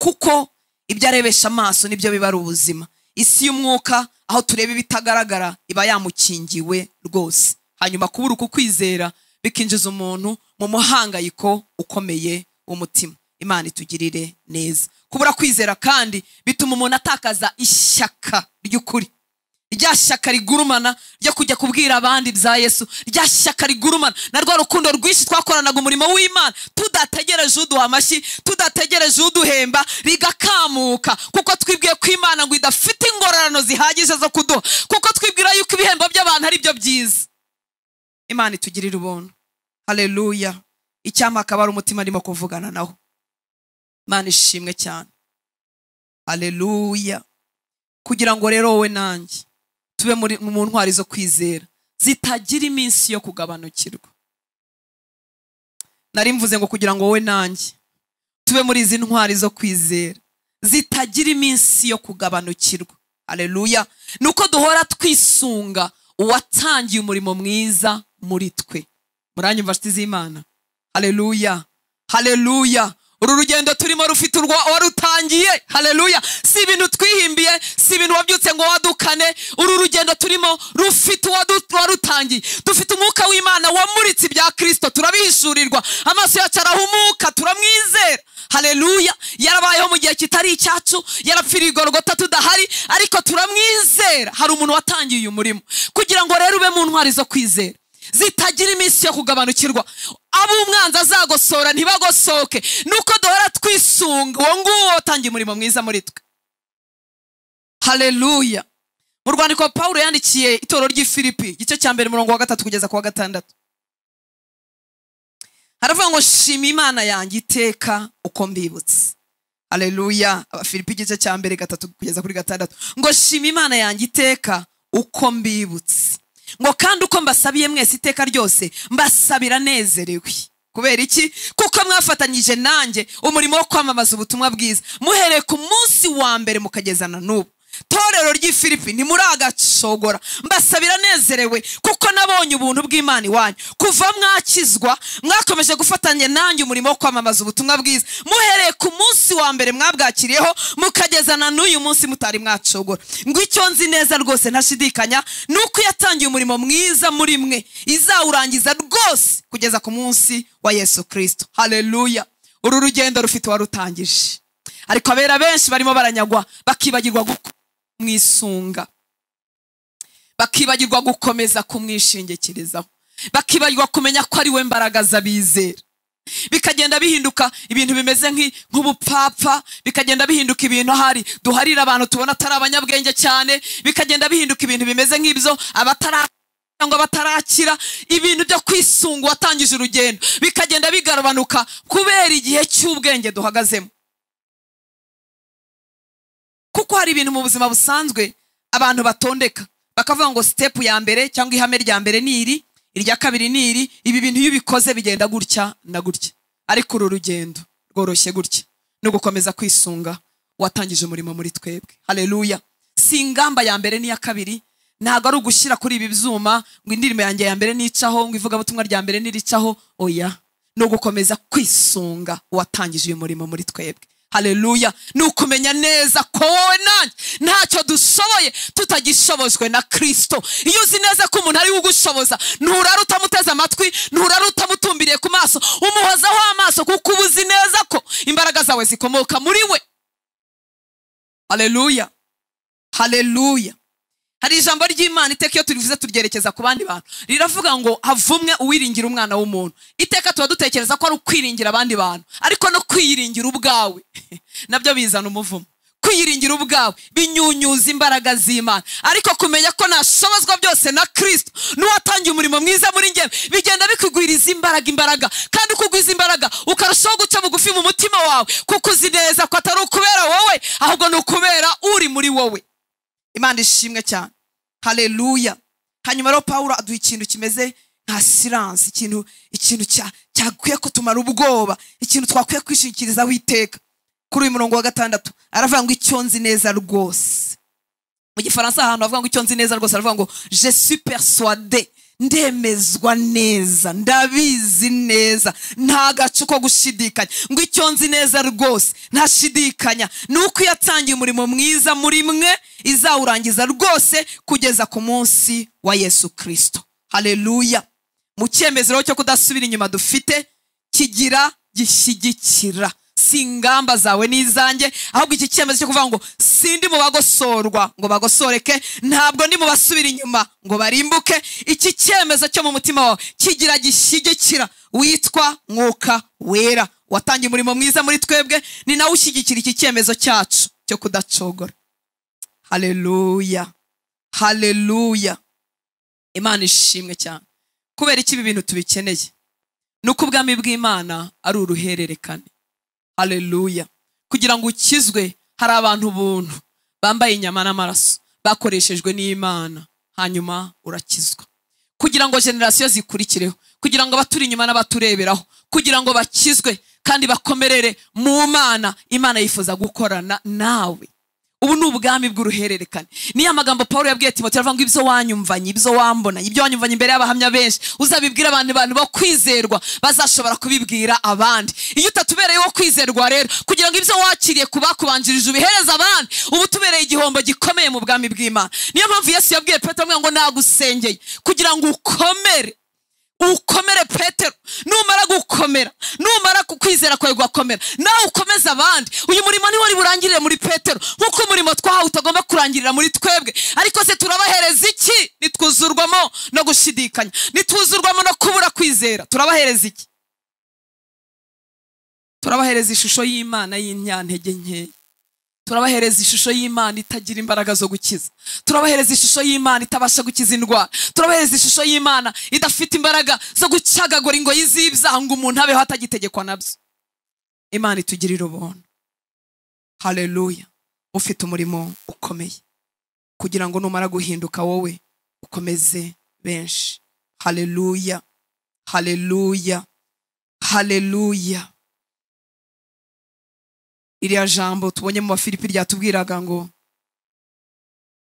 kuko ibyo arebesha amaso nibyo biba ari ubuzima. Isi y'umwuka aho tureba ibitagaragara iba yamukingiwe rwose. Hanyuma kubura uku kwizera bikinjiza umuntu mu muhangayiko ukomeye w'umutima. Imana itugirire neza. Kubura kwizera kandi bituma umuntu atakaza ishyaka ry'ukuri, rya shyaka rigurumana ryo kujya kubwira abandi bya Yesu, rya shyaka rigurumana na rwa rukundo rwinshi twakoranaga umurimo w'Imana, tudategereje uduha amashyi, tudategereje uduhemba, rigakamuka, kuko twibwiye ko Imana ngo idafite ingororano zihagije zo kuduha, kuko twibwira yuko ibihembo by'abantu ari byo byiza. Imana itugirire ubuntu. Haleluya. Icyampa akaba ari umutima arimo kuvugana nawo. Imana ishimwe cyane. Haleluya. Kugira ngo rero wowe nanjye tube mu ntwari zo kwizera zitagira iminsi yo kugabanukirwa. Nari mvuze ngo kugira ngo wowe nanjye tube muri izi ntwari zo kwizera zitagira iminsi yo kugabanukirwa. Haleluya. Nuko duhora twisunga uwatangiye umurimo mwiza muri twe. Muranyumva nshuti z'Imana? Haleluya. Haleluya. Uru rugendo turimo rufite uwarutangiye. Haleluya. Si ibintu twihimbiye, si ibintu wabyutse ngo wadukane. Uru rugendo turimo rufite uwarutangiye. Dufite umwuka w'Imana wamuritse ibya Kristo, turabihishurirwa, amaso yacu arahumuka, turamwizera. Haleluya. Yarabayeho mu gihe kitari icyacu, yarapfiriye Golgotha tudahari, ariko turamwizera. Hari umuntu watangiye uyu murimo. Kugira ngo rero ube mu ntwari zo kwizera zitagira iminsi yo kugabanukirwa, abo umwanzi azagosora ntibagosoke, nuko duhora twisunga uwo nguwo watangiye umurimo mwiza muri twe. Haleluya. Mu rwandiko Paulo yandikiye itorero ry'i Filipi, igice cya mbere umurongo wa 3 kugeza ku wa 6, haravuga ngo shima Imana yanjye iteka uko mbibutse. Haleluya. Abafilipi igice cya mbere 3 kugeza kuri 6, ngo shima Imana yanjye iteka uko mbibutse, ngo kandi uko mbasabiye mwese iteka ryose mbasabira nezerewe. Kubera iki? Kuko mwafatanyije nanjye umurimo wo kwamamaza ubutumwa bwiza, muhereye ku munsi wa mbere mukagezana n'ubu. Torero ry'i Filipi, ntimuragacogora, mbasabira nezerewe, kuko nabonye ubuntu bw'Imana iwanyu. Kuva mwakizwa mwakomeje gufatanya nanjye umurimo wo kwamamaza ubutumwa bwiza, muhereye ku munsi wa mbere mwabwakiriyeho mukagezana n'uyu munsi mutari mwacogora. Ngo icyo nzi neza rwose ntashidikanya ni uko yatangiye umurimo mwiza muri mwe izawurangiza rwose kugeza ku munsi wa Yesu Kristo. Haleluya. Uru rugendo rufite uwarutangije, ariko abera benshi barimo baranyagwa, bakibagirwa kumwisunga, bakibagirwa gukomeza kumwishingikirizaho, bakibagirwa kumenya ko ari we mbaraga z'abizera. Bikagenda bihinduka ibintu bimeze nk'ubupfapfa, bikagenda bihinduka ibintu ahari duharira abantu tubona atari abanyabwenge cyane, bikagenda bihinduka ibintu bimeze nk'ibyo abatara cyangwa batarakira, ibintu byo kwisunga watangije urugendo bikagenda bigabanuka kubera igihe cy'ubwenge duhagazemo. Kuko hari ibintu mu buzima busanzwe abantu batondeka bakavuga ngo step ya mbere cyangwa ihame rya mbere ni iri, irya kabiri ni iri, ibi bintu iyo ubikoze bigenda gutya na gutya. Ariko uru rugendo rworoshye gutya no gukomeza kwisunga watangije umurimo muri twebwe. Haleluya. Si ingamba ya mbere n'iya kabiri, ntabwo ari ugushyira kuri ibi byuma ngo indirimbo yanjye ya mbere nicaho, ngo ivugabutumwa rya mbere niricaho, oya, no gukomeza kwisunga watangije uyu murimo muri twebwe. Haleluya. Ni ukumenya neza ko wowe nanjye ntacyo dushoboye tutagishobojwe na Kristo. Iyo uzi neza ko umuntu ari ugushoboza, nturara utamuteze amatwi, nturara utamutumbiriye ku maso, umuhozaho amaso, kuko uba uzi neza ko imbaraga zawe zikomoka muri we. Haleluya. Haleluya. Hari ijambo ry'Imana iteka iyo turivuze turyerekeza ku bandi bantu, riravuga ngo havumwe uwiringira umwana w'umuntu. Iteka tuba dutekereza ko ari ukwiringira abandi bantu, ariko no kwiyiringira ubwawe nabyo bizana umuvumo. Kwiyiringira ubwawe binyunyuza imbaraga z'Imana, ariko kumenya ko nashobozwa byose na Kristo n'uwatangiye umurimo mwiza muri njye, bigenda bikugwiriza imbaraga, kandi ukugwiza imbaraga ukarushaho guca bugufi mu mutima wawe, kuko uzi neza ko atari ukubera wowe, ahubwo ni ukubera uri muri wowe. Imana ishimwe cyane. Haleluya. Hanyuma rero Paulo aduha ikintu kimeze nka silence, ikintu cyakwiye kutumara ubwoba, ikintu twakwiye kwishingikirizaho iteka. Kuri uyu murongo wa 6 aravuga ngo icyo nzi neza rwose. Mu Gifaransa ahantu avuga ngo icyo nzi neza rwose, aravuga ngo je suis persuadé, ndemezwa neza, ndabizi neza, nta gacu ko gushidikanya. Ngo icyo nzi neza rwose ntashidikanya ni uko yatangiye umurimo mwiza muri mwe izawurangiza rwose kugeza ku munsi wa Yesu Kristo. Haleluya. Mu cyemezo cyo kudasubira inyuma dufite kigira gishyigikira, si ingamba zawe n'izanjye, ahubwo iki cyemezo cyo kuvuga ngo sindi mu bagosorwa ngo bagosoreke, ntabwo ndi mu basubira inyuma ngo barimbuke. Iki cyemezo cyo mu mutima wawe kigira gishyigikira witwa Mwuka Wera watangiye umurimo mwiza muri twebwe, ni nawe ushyigikira iki cyemezo cyacu cyo kudacogora. Haleluya. Haleluya. Imana ishimwe cyane. Kubera iki ibi bintu tubikeneye? Nuko ubwami bw'Imana ari uruhererekane. Haleluya. Kugira ngo ukizwe hari abantu buntu bambaye inyama n'amaraso bakoreshejwe n'Imana, hanyuma urakizwa. Kugira ngo generasiyo zikurikireho, kugira ngo abaturi inyuma n'abatureberaho, kugira ngo bakizwe kandi bakomerere mu Mana, Imana yifuza gukorana nawe. Ubu ni ubwami bw'uruhererekane. Niyo amagambo Paulo yabwiye Timoteyo, aravuga ngo ibyo wanyumvanye, ibyo wambona, ibyo wanyumvanye imbere y'abahamya benshi, uzabibwira abantu bo kwizerwa, bazashobora kubibwira abandi. Iyo utatubereye wo kwizerwa rero, kugira ngo ibyo wakiriye kubakubanjirije ubihereza abandi, ubu tubereye igihombo gikomeye mu bwami bw'Imana. Niyo mpamvu Yesu yabwiye Petero ngo nagusengeye kugira ngo ukomere. Ukomere Petero, numara gukomera, numara kwizera kwawe gukomera, nawe ukomeza abandi. Uyu murimo ni wari burangirire muri Petero, nkuko umurimo twahawe utagomba kurangirira muri twebwe. Ariko se turabahereza iki? Nitwuzurwamo no gushidikanya, nitwuzurwamo no kubura kwizera, turabahereza iki? Turabahereza ishusho y'Imana y'intege nke. Turabahereza ishusho y'Imana itagira imbaraga zo gukiza. Turabahereza ishusho y'Imana itabasha gukiza indwara. Turabahereza ishusho y'Imana idafite imbaraga zo gucagagura ingoyi z'ibyaha ngo umuntu abeho atagitegekwa nabyo. Imana itugirira ubuntu. Haleluya. Ufite umurimo ukomeye kugira ngo numara guhinduka wowe ukomeze benshi. Haleluya. Haleluya. Haleluya. Iriya jambo tubonye mu Bafilipi ryatubwiraga ngo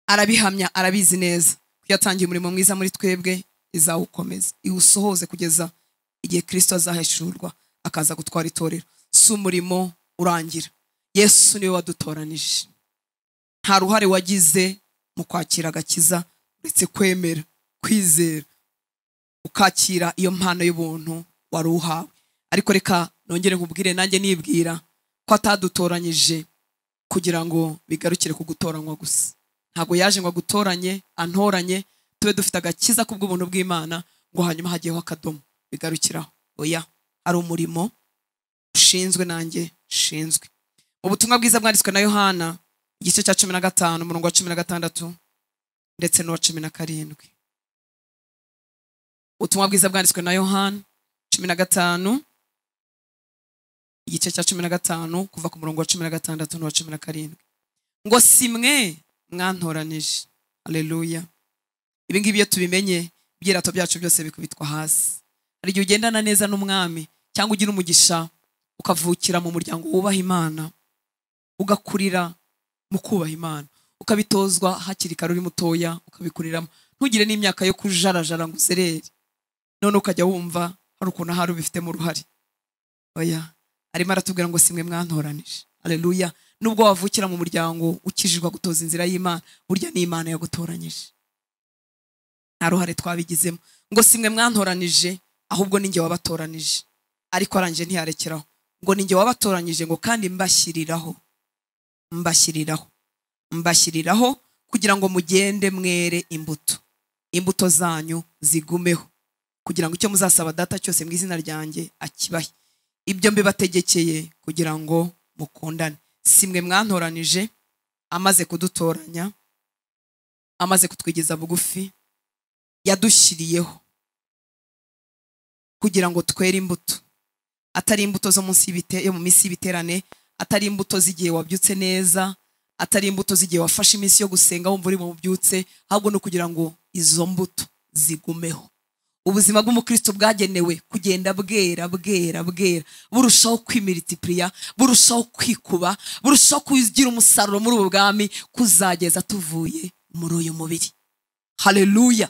Arabihamya, arabizi neza ko yatangiye umurimo mwiza muri twebwe, izawukomeza iwusohoze kugeza igihe Kristo azaheshurwa akaza gutwara itorero. Si umurimo urangira. Yesu niwe wadutoranije. Nta ruhare wagize mu kwakira agakiza uretse kwemera, kwizera, ukakira iyo mpano y'ubuntu wari uhawe. Ariko reka nongere nkubwire, nanjye nibwira ko atadutoranyije kugira ngo bigarukire ku gutoranywa gusa. Ntabwo yaje ngo agutoranye, antoranye, tube dufite agakiza kubw'ubuntu bw'Imana ngo hanyuma hagiyeho akadomo bigarukiraho. Oya, ari umurimo ushinzwe, nanjye nshinzwe. Mu butumwa bwiza bwanditswe na Yohana igice cya 15 umurongo wa 16 ndetse n'uwa 17. Ubutumwa bwiza bwanditswe na Yohana 15 igice cya 15 kuva ku murongo wa 16 n'uwa 17. Ngo simwe mwantoranije. Haleluya. Ibi ngibi iyo tubimenye, ibyirato byacu byose bikubitwa hasi. Hari igihe ugendana neza n'umwami cyangwa ugira umugisha ukavukira mu muryango wubaha Imana, ugakurira mu kubaha Imana, ukabitozwa hakiri kare uri mutoya, ukabikuriramo, ntugire n'imyaka yo kujarajara ngo uzerere, none ukajya wumva hari ukuntu ahari ubifitemo uruhare. Oya, arimo aratubwira ngo simwe mwantoranije. Haleluya. Nubwo wavukira mu muryango ukijijwe gutoza inzira y'Imana, burya ni Imana yagutoranyije, nta ruhare twabigizemo. Ngo simwe mwantoranije, ahubwo ninjye wabatoranije. Ariko arangije ntiyarekeraho, ngo ninjye wabatoranyije, ngo kandi mbashyiriraho, mbashyiriraho, mbashyiriraho kugira ngo mugende mwere imbuto, imbuto zanyu zigumeho, kugira ngo icyo muzasaba Data cyose mu izina ryanjye akibahe. Ibyo mbibategekeye kugira ngo mukundane. Simwe mwantoranije, amaze kudutoranya, amaze kutwigeza bugufi, yadushyiriyeho kugira ngo twere imbuto, atari imbuto zo munsi y'ibite yo mu minsi y'ibiterane, atari imbuto z'igihe wabyutse neza, atari imbuto z'igihe wafashe iminsi yo gusenga wumva uri mu byutse, ahubwo no kugira ngo izo mbuto zigumeho. Ubuzima bw'umukristo bwagenewe kugenda bwera bwera bwera, burushaho kwimiltipliya, burushaho kwikuba, burushaho kugira umusaruro muri ubu bwami, kuzageza tuvuye muri uyu mubiri. Haleluya,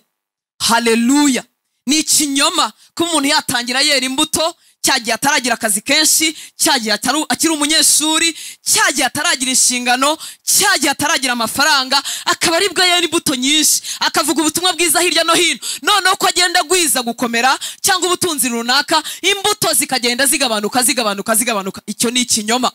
haleluya. Ni ikinyoma ko umuntu yatangira yera imbuto cyagiye ataragira akazi kenshi, cyagiye akiri umunyeshuri, cyagiye ataragira inshingano, cyagiye ataragira amafaranga, akaba aribwo yera imbuto nyinshi, akavuga ubutumwa bwiza hirya no hino. Noneho ko agenda agwiza gukomera cyangwa ubutunzi runaka, imbuto zikagenda zigabanuka zigabanuka zigabanuka. Icyo ni ikinyoma.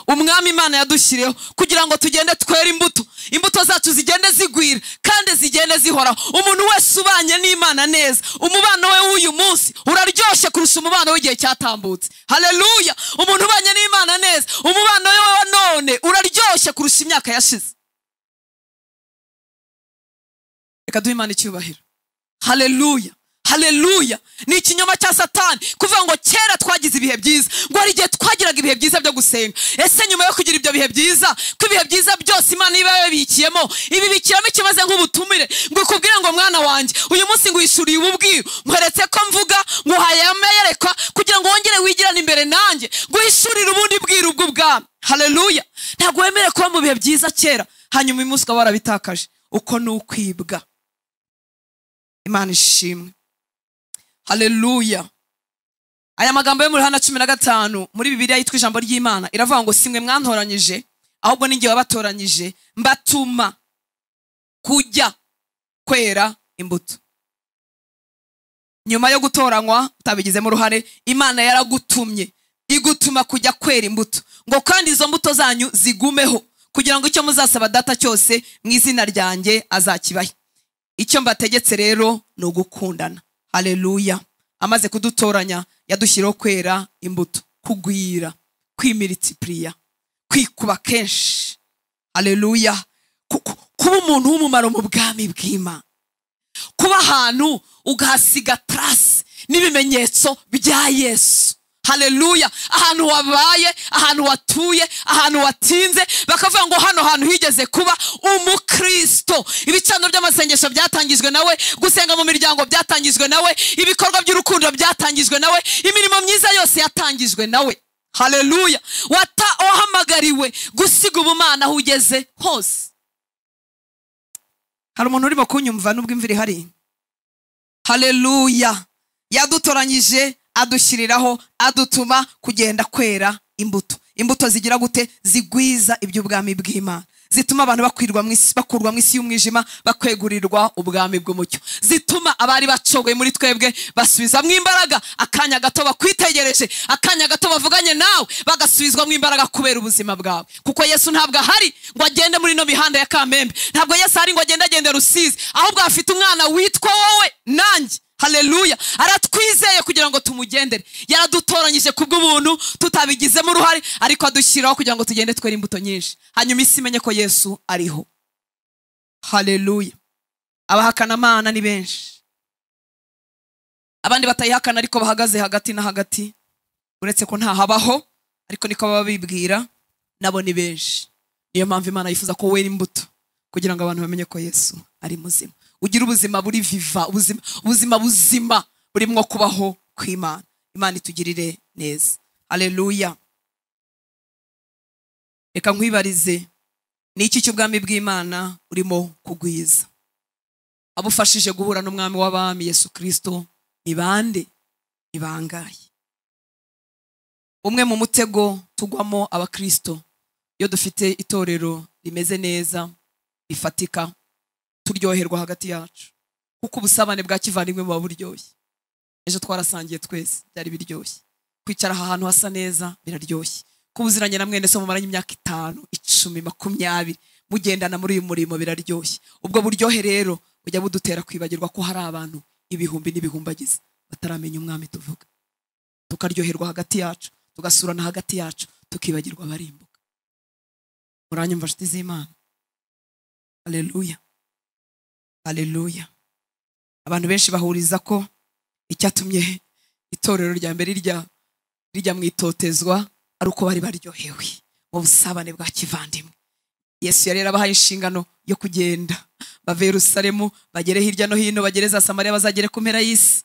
Umwami Imana yadushyiriyeho kugira ngo tugende twere imbuto, imbuto zacu zigende zigwira kandi zigende zihoraho. Umuntu wese ubanye n'Imana neza, umubano we w'uyu munsi uraryoshye kurusha umubano w'igihe cyatambutse. Haleluya. Umuntu ubanye n'Imana neza, umubano we wa none uraryoshye kurusha imyaka yashize. Reka duhe Imana icyubahiro. Haleluya, haleluya. Ni ikinyoma cya Satani kuvuga ngo kera twagize ibihe byiza, ngo hari igihe twagiraga ibihe byiza byo gusenga. Ese nyuma yo kugira ibyo bihe byiza, ko ibihe byiza byose Imana iba yabibikiyemo, ibibikiramo ikimaze nk'ubutumire, ngo ikubwire ngo mwana wanjye uyu munsi nguhishuriye ububwiru, nkweretse ko mvuga, nguhaye amayerekwa kugira ngo wongere wigirane imbere nanjye, nguhishurire ubundi bwiru bw'ubwami. Haleluya. Ntabwo wemere kuba mu bihe byiza kera hanyuma uyu munsi ukaba warabitakaje. Uko ni ukwibwa. Imana ishimwe. Haleluya. Aya magambo yo muri Yohana 15 muri Bibiliya yitwa ijambo ry'Imana iravuga ngo simwe mwantoranyije, ahubwo ninjye wabatoranyije, mbatuma kujya kwera imbuto. Nyuma yo gutoranywa utabigizemo uruhare, Imana yaragutumye, igutuma kujya kwera imbuto, ngo kandi izo mbuto zanyu zigumeho, kugira ngo icyo muzasaba Data cyose mu izina ryanjye azakibahe. Icyo mbategetse rero ni ugukundana. Haleluya. Amaze kudutoranya yadushyiraho kwera imbuto, kugwira, kwimiltipliya, kwikuba kenshi. Haleluya. Kuba umuntu w'umumaro mu bwami bw'Imana, kuba ahantu ugahasiga trace n'ibimenyetso bya Yesu. Haleluya. Ahantu wabaye, ahantu watuye, ahantu watinze, bakavuga ngo hano hantu higeze kuba umukristo. Ibicaniro by'amasengesho byatangijwe nawe, gusenga mu miryango byatangijwe nawe, ibikorwa by'urukundo byatangijwe nawe, imirimo myiza yose yatangijwe nawe. Haleluya. Wahamagariwe gusiga ubumana aho ugeze hose. Hari umuntu urimo kunyumva nubwo imvura ihari? Haleluya. Yadutoranyije, adushyiriraho, adutuma kugenda kwera imbuto. Imbuto zigira gute? Zigwiza iby'ubwami bw'Imana, zituma abantu bakurwa mu isi y'umwijima bakwegurirwa ubwami bw'umucyo, zituma abari bacogoye muri twebwe basubizamwo imbaraga. Akanya gato bakwitegereje, akanya gato bavuganye nawe, bagasubizwamo imbaraga kubera ubuzima bwawe. Kuko Yesu ntabwo ahari ngo agende muri no mihanda ya Kamembe, ntabwo Yesu ahari ngo agende agende Rusizi, ahubwo afite umwana witwa wowe nanjye. Haleluya. Aratwizeye kugira ngo tumugendere. Yaradutoranyije kubw'ubuntu tutabigizemo uruhare, ariko adushyiraho kugira ngo tugende twere imbuto nyinshi, hanyuma isi imenye ko Yesu ariho. Haleluya. Abahakana Imana ni benshi, abandi batayihakana ariko bahagaze hagati na hagati, uretse ko ntahabaho ariko niko baba bibwira, nabo ni benshi. Niyo mpamvu Imana yifuza ko wera imbuto kugira ngo abantu bamenye ko Yesu ari muzima. Ugira ubuzima buri viva, ubuzima buzima burimwo kubaho kw'Imana. Imana itugirire neza. Haleluya. Reka nkwibarize, ni iki cy'ubwami bw'Imana urimo kugwiza? Abufashije guhura n'umwami w'abami Yesu Kristo ni bande? Ni bangahe? Umwe mu mutego tugwamo abakristo, iyo dufite itorero rimeze neza rifatika, turyoherwa hagati yacu, kuko ubusabane bwa kivandimwe buba buryoshye. Ejo twarasangiye twese, byari biryoshye. Kwicara aha hantu hasa neza biraryoshye. Kubuziranye na mwene so mumaranye imyaka 5, 10, 20 mugendana muri uyu murimo biraryoshye. Ubwo buryohe rero bujya budutera kwibagirwa ko hari abantu ibihumbi n'ibihumbagiza bataramenya umwami tuvuga. Tukaryoherwa hagati yacu, tugasurana hagati yacu, tukibagirwa abarimbuka. Muranyumva nshuti z'Imana? Haleluya. Haleluya. Abantu benshi bahuriza ko icyatumye itorero rya mbere rijya mu itotezwa ari uko bari baryohewe mu busabane bwa kivandimwe. Yesu yari yarabahaye inshingano yo kugenda bave Yerusalemu bagere hirya no hino, bagere za Samariya, bazagere ku mpera y'isi,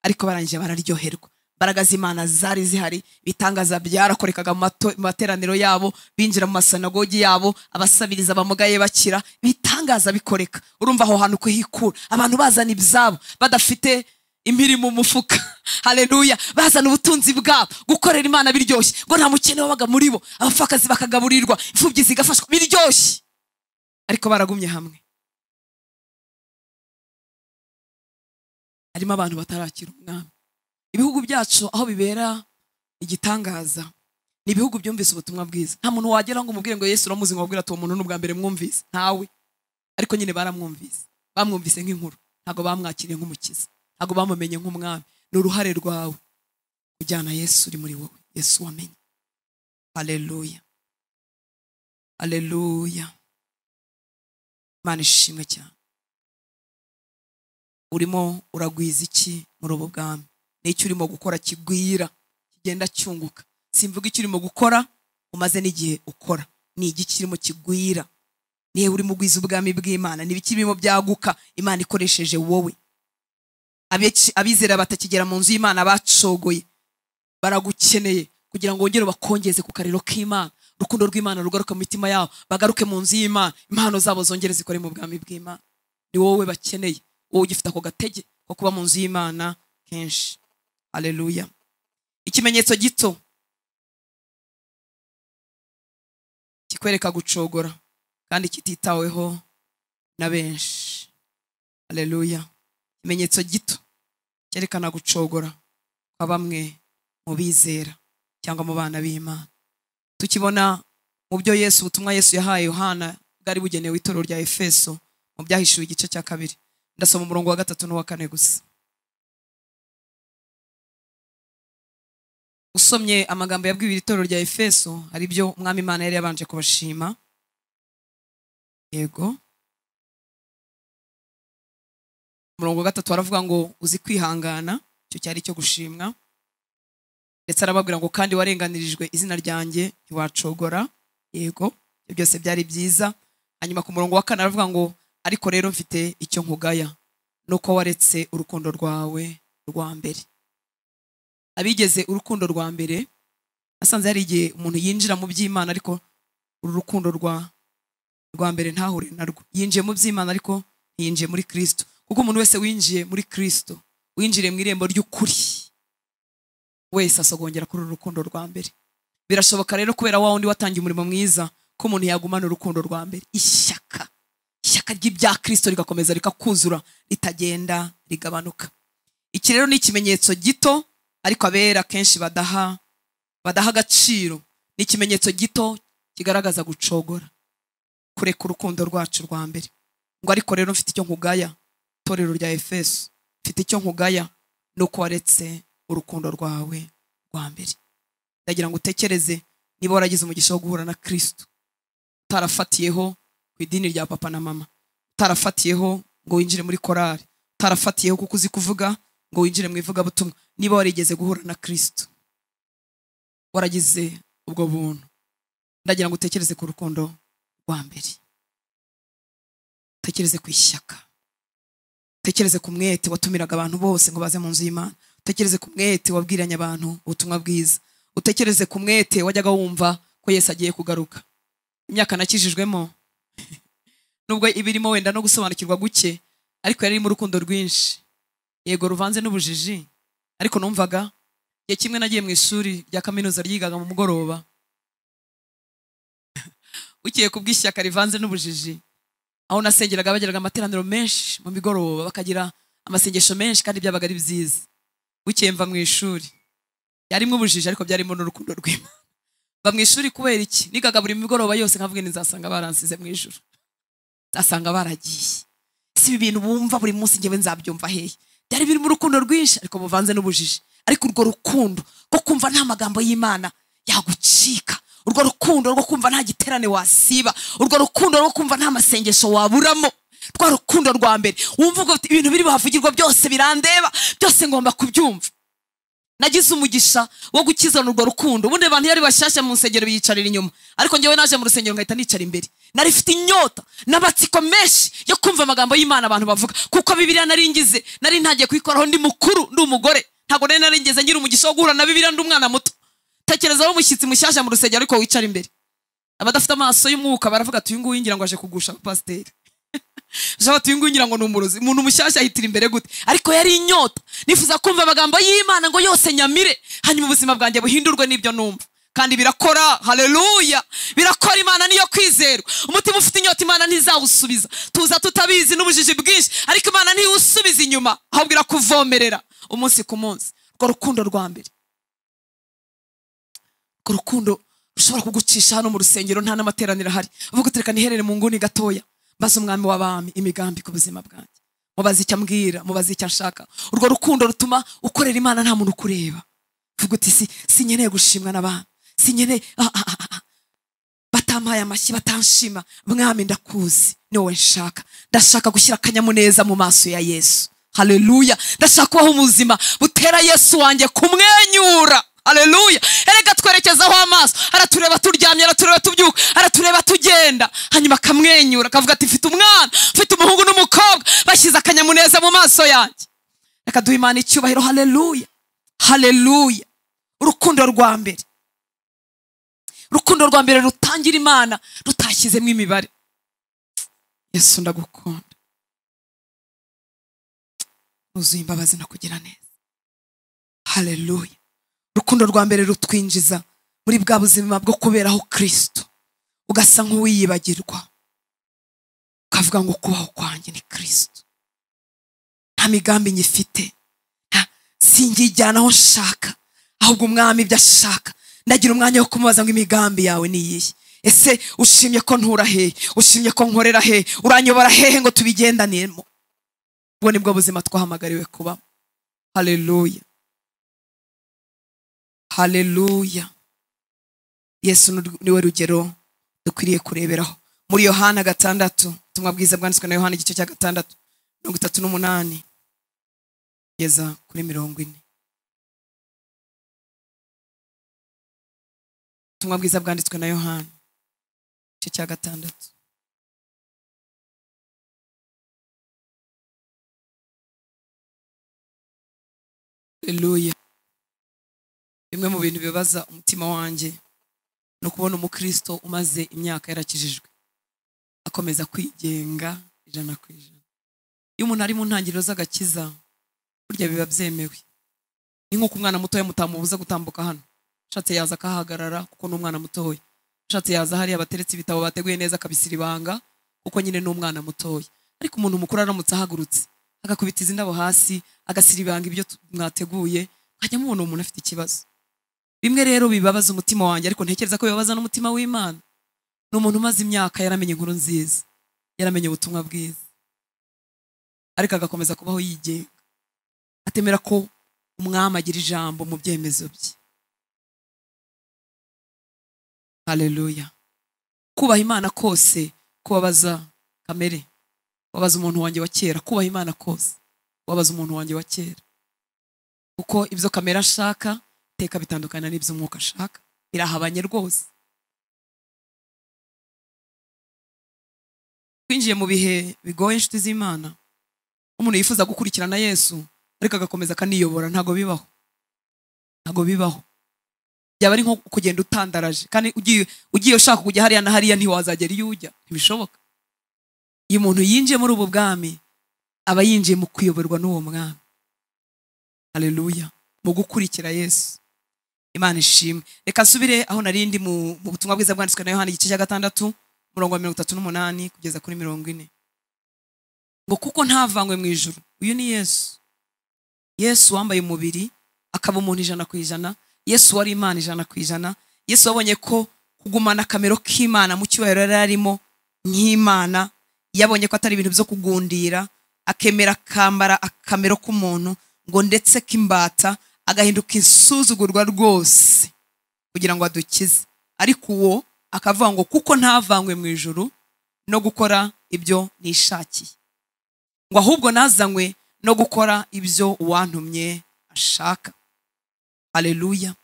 ariko barangije bararyoherwa. Imbaraga z'Imana zari zihari, bitangaza byarakorekaga mu materaniro yabo, binjira mu masinagogi yabo, abasabiriza bamugaye bakira, bitangaza bikoreka. Urumva aho hantu kuhikura abantu bazana ibyabo badafite impiri mu mufuka. Haleluya. Bazana ubutunzi bwabo, gukorera Imana biryoshye, ngo nta mukene wabaga muri bo, abapfakazi bakagaburirwa, imfubyi zigafashwa, biryoshye. Ariko baragumye hamwe. Harimo abantu batarakira umwami. Ibihugu byacu aho bibera igitangaza ni ibihugu byumvise ubutumwa bwiza. Nta muntu wagera ngo umubwire ngo Yesu uramuzi, ngo abwira ati uwo muntu n'ubwa mbere mwumvise, ntawe. Ariko nyine baramwumvise, bamwumvise nk'inkuru, ntago bamwakiriye nk'umukiza, ntago bamumenye nk'umwami. Ni uruhare rwawe kujyana Yesu uri muri wowe, Yesu wamenye. Haleluya. Haleluya. Imana ishimwe cyane. Urimo uragwiza iki muri ubu bwami? N'icyo urimo gukora kigwira, kigenda cyunguka. Simvuga icyo urimo gukora umaze n'igihe ukora, ni igiki kirimo kigwira? Nihe urimo ugwiza ubwami bw'Imana? Ni ibiki birimo byaguka Imana ikoresheje wowe? Abizera batakigera mu nzu y'Imana bacogoye, baragukeneye kugira ngo wongere bakongeze ku kariro k'Imana, urukundo rw'Imana rugaruka mu mitima yabo, bagaruke mu nzu y'Imana, impano zabo zongere zikore mu bwami bw'Imana. Ni wowe bakeneye, wowe ugifite ako gatege ko kuba mu nzu y'Imana kenshi. Haleluya. Ikimenyetso gito kikwereka gucogora kandi kititaweho na benshi. Haleluya. Ikimenyetso gito cyerekana gucogora kwa bamwe mu bizera cyangwa mu bana b'Imana, tukibona mu byo Yesu, ubutumwa Yesu yahaye Yohana bwari bugenewe itorero rya Efeso mu byahishuwe igice cya 2. Ndasoma umurongo wa 3 n'uwa 4 gusa. Usomye amagambo yabwiwe itorero rya Efeso, hari ibyo umwami Imana yari yabanje kubashima. Yego. Umurongo wa 3 aravuga ngo uzi kwihangana, icyo cyari cyo gushimwa. Ndetse arababwira ngo kandi warenganirijwe izina ryanjye ntiwacogora. Yego, ibyo byose byari byiza. Hanyuma ku murongo wa 4 aravuga ngo ariko rero mfite icyo nkugaya, nuko waretse urukundo rwawe rwa mbere. Abigeze urukundo rwa mbere, nasanze hari igihe umuntu yinjira mu by'Imana ariko uru rukundo rwa mbere ntahure narwo. Yinjiye mu by'Imana ariko Ntiyinjiye muri Kristo, kuko umuntu wese winjiye muri Kristo, winjiriye mu irembo ry'ukuri, wese asogongera kuri uru rukundo rwa mbere. Birashoboka rero kubera wa wundi watangiye umurimo mwiza ko umuntu yagumana urukundo rwa mbere, ishyaka ry'ibya Kristo rigakomeza rikakuzura, ritagenda rigabanuka. Iki rero ni ikimenyetso gito ariko abera kenshi badaha agaciro. Ni ikimenyetso gito kigaragaza gucogora, kureka urukundo rwacu rwa mbere. Ngo ariko rero mfite icyo nkugaya, torero rya Efeso, mfite icyo nkugaya, nuko waretse urukundo rwawe rwa mbere. Ndagira ngo utekereze niba waragize umugisha wo guhura na Kristo, utarafatiyeho ku idini rya papa na mama, utarafatiyeho ngo winjire muri korali, utarafatiyeho kuko uzi kuvuga ngo winjire mu ivugabutumwa. Niba warigeze guhura na Kristo, waragize ubwo buntu, ndagira ngo utekereze ku rukundo rwa mbere, utekereze ku ishyaka, utekereze ku mwete watumiraga abantu bose ngo baze mu nzu y'Imana, utekereze ku mwete wabwiranye abantu ubutumwa bwiza, utekereze ku mwete wajyaga wumva ko Yesu agiye kugaruka. Imyaka nakijijwemo nubwo ibirimo wenda no gusobanukirwa guke, ariko yari mu rukundo rwinshi, yego ruvanze n'ubujiji, ariko numvaga. Igihe kimwe nagiye mu ishuri rya kaminuza ryigaga mu mugoroba, ukiye kubwishyaka rivanze n'ubujiji, aho nasengeraga bageraga amateraniro menshi mu migoroba, bakagira amasengesho menshi kandi byabaga ari byiza. Bukeye mva mu ishuri, yarimo ubujiji ariko byarimo n'urukundo rw'Imana. Mva mu ishuri kubera iki? Nigaga buri migoroba yose nkavuga nti nzasanga baransize mu ijuru, nzasanga baragiye. Si ibi bintu bumva buri munsi ngewe nzabyumva hehe? Byari birimo urukundo rwinshi ariko buvanze n'ubujiji. Ariko urwo rukundo rwo kumva nta magambo y'Imana yagucika, urwo rukundo rwo kumva nta giterane wasiba, urwo rukundo rwo kumva nta masengesho waburamo, rwa rukundo rwa mbere wumva uko ibintu biri buhavugirwa byose birandeba, byose ngomba kubyumva. Nagize umugisha wo gukizana urwo rukundo. Ubundi abantu yari bashyashya mu nsengero biyicarira inyuma, ariko njyewe naje mu rusengero nkahita nicara imbere. Nari mfite inyota n'amatsiko menshi yo kumva amagambo y'Imana abantu bavuga, kuko Bibiliya nari ngize, nari ntagiye kuyikoraho ndi mukuru, ndi umugore. Ntabwo nari narigeze ngira umugisha wo guhura na Bibiliya ndi umwana muto. Tekereza aho umushyitsi mushyashya mu rusengero ariko wicara imbere, abadafite amaso y'umwuka baravuga ati uyu nguyu ngira ngo aje kugusha pasiteri, ati uyu nguyu ngira ngo ni umurozi. Umuntu mushyashya ahitira imbere gute? Ariko yari inyota, nifuza kumva amagambo y'Imana ngo yose nyamire, hanyuma ubuzima bwanjye buhindurwe n'ibyo numva. Kandi birakora, haleluya, birakora. Imana niyo kwizerwa. Umutima ufite inyota Imana ntizawusubiza. Tuza tutabizi n'ubujiji bwinshi, ariko Imana ntiwusubiza inyuma, ahubwo irakuvomerera umunsi ku munsi. Urwo rukundo rwa mbere, urwo rukundo rushobora kugucisha hano mu rusengero nta n'amateraniro ahari, uvuga uti reka niherere mu nguni gatoya, mbaze umwami w'abami imigambi ku buzima bwanjye, mubaze icyo ambwira, mubaze icyo ashaka. Urwo rukundo rutuma ukorera Imana nta muntu ukureba, uvuga uti sinkeneye gushimwa n'abantu, sinkeneye batampaye amashyi, batanshima, mwami ndakuzi, ni wowe nshaka. Ndashaka gushyira akanyamuneza mu maso ya Yesu. Haleluya. Ndashaka kubaho ubuzima butera Yesu wanjye kumwenyura. Haleluya. Erega twerekezaho amaso, aratureba turyamye, aratureba tubyuka, aratureba tugenda, hanyuma akamwenyura akavuga ati mfite umwana, mfite umuhungu n'umukobwa, bashyize akanyamuneza mu maso yanjye. Reka duhe Imana icyubahiro. Haleluya. Haleluya. Urukundo rwa mbere, urukundo rwa mbere rutangira Imana rutashyizemo imibare. Yesu ndagukunda, uzuye imbabazi no kugira neza. Haleluya. Urukundo rwa mbere rutwinjiza muri bwa buzima bwo kuberaho Kristo, ugasa nk'uwiyibagirwa, ukavuga ngo kubaho kwanjye ni Kristo, nta migambi nyifite, singijyana aho nshaka, ahubwo umwami ibyo ashaka. Ndagira umwanya wo kumubaza ngo imigambi yawe ni iyihe? Ese ushimye ko ntura hehe? Ushimye ko nkorera hehe? Uranyobora hehe ngo tubigendaniremo? Ubwo nibwo buzima twahamagariwe kubamo. Haleluya. Haleluya. Yesu niwe rugero dukwiriye kureberaho. Muri Yohana 6, ubutumwa bwiza bwanditswe na Yohana igice cya 6, 38 kugeza kuri 40. Ubutumwa bwiza bwanditswe na Yohana igice cya 6. Haleluya. Bimwe mu bintu bibaza umutima wanjye no kubona umukristo umaze imyaka yarakijijwe akomeza kwigenga 100%. Iyo umuntu ari mu ntangiriro z'agakiza burya biba byemewe. Ni nk'uko umwana mutoya mutamubuza gutambuka hano, ushatse yaza akahagarara kuko ni umwana mutoya, ushatse yaza hariya bateretse ibitabo bateguye neza akabisira ibanga kuko nyine ni umwana mutoya. Ariko umuntu mukuru aramutse ahagurutse agakubita izi ndabo hasi agasira ibanga ibyo mwateguye, nkajya mubona umuntu afite ikibazo. Bimwe rero bibabaza umutima wanjye, ariko ntekereza ko bibabaza n'umutima w'Imana. Ni umuntu umaze imyaka yaramenye inkuru nziza, yaramenye ubutumwa bwiza, ariko agakomeza kubaho yigenga, atemera ko umwami agira ijambo mu byemezo bye. Haleluya. Kubaha Imana kose kubabaza kamere, kubabaza umuntu wanjye wa kera. Kubaha Imana kose kubabaza umuntu wanjye wa kera, kuko ibyo kamere ashaka teka bitandukana n'ibyo umwuka ashaka, birahabanye rwose. Twinjiye mu bihe bigoye inshuti z'Imana, umuntu yifuza gukurikirana Yesu ariko agakomeza akaniyobora, ntago bibaho, ntago bibaho. Byaba ari nko kugenda utandaraje, kandi ugiye ushaka kujya hariya na hariya ntiwazagera iyo ujya, ntibishoboka. Iyo umuntu yinjiye muri ubu bwami aba yinjiye mu kuyoborwa n'uwo mwami. Haleluya, mu gukurikira Yesu. Imana ishimwe. Reka nsubire aho narindi mu butumwa bwiza bwanditswe na Yohana igice cya 6 umurongo wa 38 kugeza kuri 40. Ngo kuko ntavangwe mu ijuru. Uyu ni Yesu. Yesu wambaye umubiri akaba umuntu 100%. Yesu wari Imana 100%. Yesu wabonye ko kugumana akamero k'Imana mu cyubahiro yari arimo nk'Imana, yabonye ko atari ibintu byo kugundira, akemera kambara akamero k'umuntu ngo ndetse k'imbata, agahinduka insuzugurwa rwose kugira ngo adukize. Ariko uwo akavuga ngo kuko ntavangwe mu ijuru no gukora ibyo nishakiye, ngo ahubwo nazanywe no gukora ibyo uwantumye ashaka. Haleluya.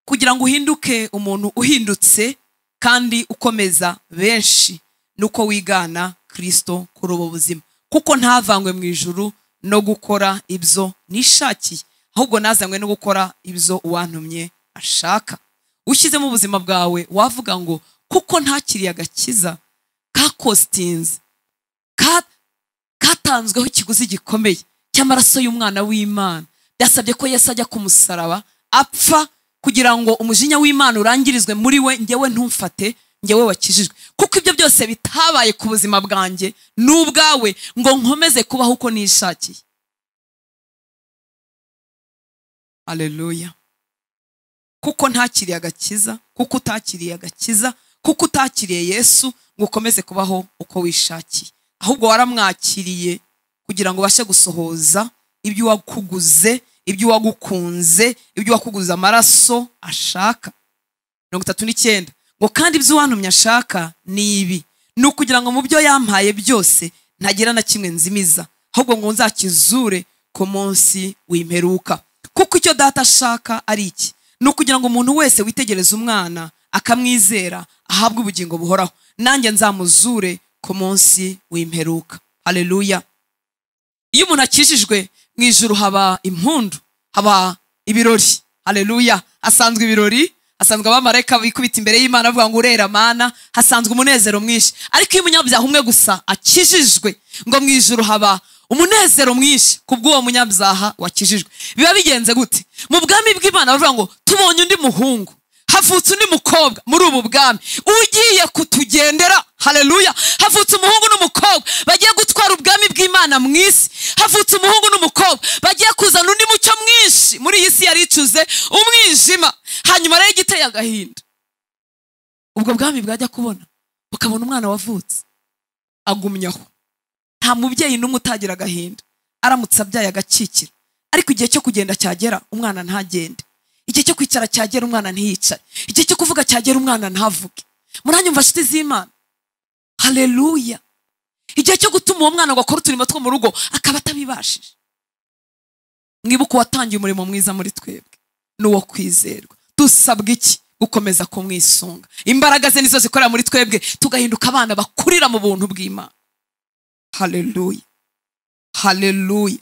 Kugira ngo uhinduke umuntu uhindutse kandi ukomeza benshi, nuko wigana Kristo kuri ubu buzima. Kuko ntavangwe mu ijuru no gukora ibyo nishakiye, ahubwo nazanywe no gukora ibyo uwantumye ashaka. Ushyizemo ubuzima bwawe wavuga ngo kuko ntakiriye agakiza kakostinze, katanzweho ikiguzi gikomeye cy'amaraso y'umwana w'Imana, byasabye ko Yesu ajya ku musaraba apfa kugira ngo umujinya w'Imana urangirizwe muri we, njyewe ntumfate, njyewe wakijijwe. Kuko ibyo byose bitabaye ku buzima bwanjye n'ubwawe ngo nkomeze kubaho uko nishakiye. Haleluya. Kuko ntakiriye agakiza, kuko utakiriye agakiza, kuko utakiriye Yesu ngo ukomeze kubaho uko wishakiye, ahubwo waramwakiriye kugira ngo ubashe gusohoza ibyo wakuguze, ibyo wagukunze, ibyo wakuguze amaraso ashaka. 39 ngo kandi ibyo uwantumye ashaka ni ibi, ni ukugira ngo mu byo yampaye byose ntagira na kimwe nzimiza, ahubwo ngo nzakizure ku munsi w'imperuka. Kuko icyo data ashaka ari iki, ni ukugira ngo umuntu wese witegereza umwana akamwizera ahabwe ubugingo buhoraho, nanjye nzamuzure ku munsi w'imperuka. Haleluya. Iyo umuntu akijijwe mu ijuru haba impundu, haba ibirori. Haleluya. Hasanzwe ibirori, hasanzwe abamarayika bikubita imbere y'Imana bavuga ngo urera mana, hasanzwe umunezero mwinshi. Ariko iyo umunyabyaha umwe gusa akijijwe, ngo mu ijuru haba umunezero mwinshi kubw'uwo munyabyaha wakijijwe. Biba bigenze gute? Mu bwami bw'Imana bavuga ngo tubonye undi muhungu, havutse undi mukobwa muri ubu bwami ugiye kutugendera. Haleluya. Havutse umuhungu n'umukobwa bagiye gutwara ubwami bw'Imana mu isi. Havutse umuhungu n'umukobwa bagiye kuzana undi mucyo mwinshi muri iyi si yaricuze umwijima. Hanyuma rero igiteye agahinda, ubwo bwami bwajya kubona bukabona umwana wavutse agumyaho. Nta mubyeyi n'umwe utagira agahinda aramutse abyaye agakikira, ariko igihe cyo kugenda cyagera umwana ntagende, igihe cyo kwicara cyagera umwana ntiyicare, igihe cyo kuvuga cyagera umwana ntavuge. Muranyumva nshuti z'Imana? Haleluya. Igihe cyo gutuma uwo mwana ngo akore uturimo two mu rugo akaba atabibashije. Mwibuke uwatangiye umurimo mwiza muri twebwe n'uwo kwizerwa. Dusabwa iki? Gukomeza kumwisunga. Imbaraga ze nizo zikorera muri twebwe, tugahinduka abana bakurira mu buntu bw'Imana. Haleluya. Haleluya.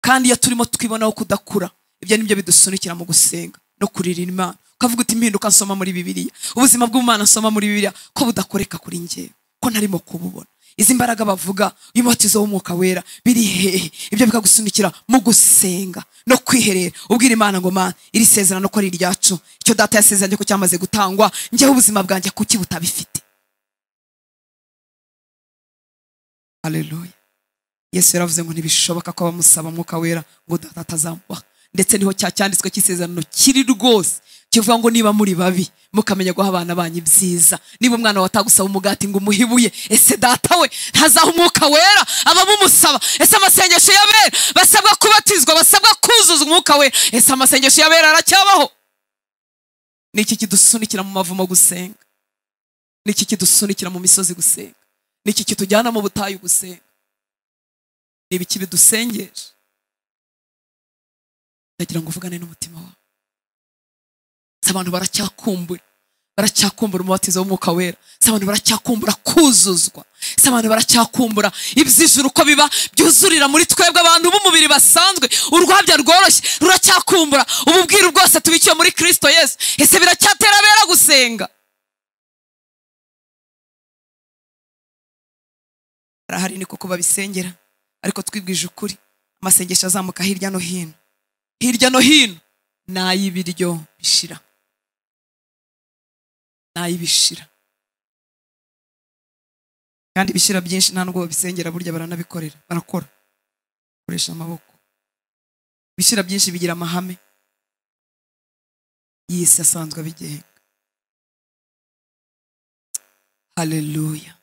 Kandi iyo turimo twibonaho kudakura, ibyo nibyo bidusunikira mu gusenga no kurira Imana. Ukavuga uti impinduka nsoma muri Bibiliya, ubuzima bw'Imana nsoma muri Bibiliya ko budakoreka kuri njyewe, ko ntarimo kububona. Izi mbaraga bavuga y'umubatizo w'umwuka wera biri hehe? Ibyo bikagusunikira mu gusenga no kwiherera, ubwira Imana ngo Mana, iri sezerano ko ari iryacu, icyo data yasezeranye ko cyamaze gutangwa, njyewe ubuzima bwanjye kuki butabifite? Haleluya. Yesu yaravuze ngo ntibishoboka ko abamusaba umwuka wera ngo data atazamubaha. Ndetse niho cyacyanditswe cy'isezerano kiri rwose kivuga ngo niba muri babi mukamenya guha abana banyu ibyiza, niba umwana watagusaba umugati ngo umuhibuye, ese data we ntazaha umwuka wera abamumusaba? Ese amasengesho y'abera basabwa kubatizwa, basabwa kuzuzwa umwuka wera, ese amasengesho y'abera aracyabaho? Niki kidusunikira mu mavumo gusenga? Niki kidusunikira mu misozi gusenga? Niki kitujyana mu butayu gusenga? Nibiki bidusengeje? Ndagira ngo uvugane n'umutima wawe. Abantu baracyakumbura umubatizo w'umwuka wera. Abantu baracyakumbura kuzuzwa. Abantu baracyakumbura iby'ijuru ko biba byuzurira muri twebwe abantu b'umubiri basanzwe. Urwabya rworoshye ruracyakumbura ububwiru bwose tubikiye muri Kristo Yesu. Ese biracyatera abera gusenga? Arahari ni koko babisengera, ariko twibwije ukuri amasengesho azamuka hirya no hino, hirya no hino n'ay'ibiryo bishira, n'ay'ibishira. Kandi ibishira byinshi nta nubwo babisengera, burya baranabikorera, barakora, bakoresha amaboko. Ibishira byinshi bigira amahame y'isi asanzwe abigenga. Haleluya,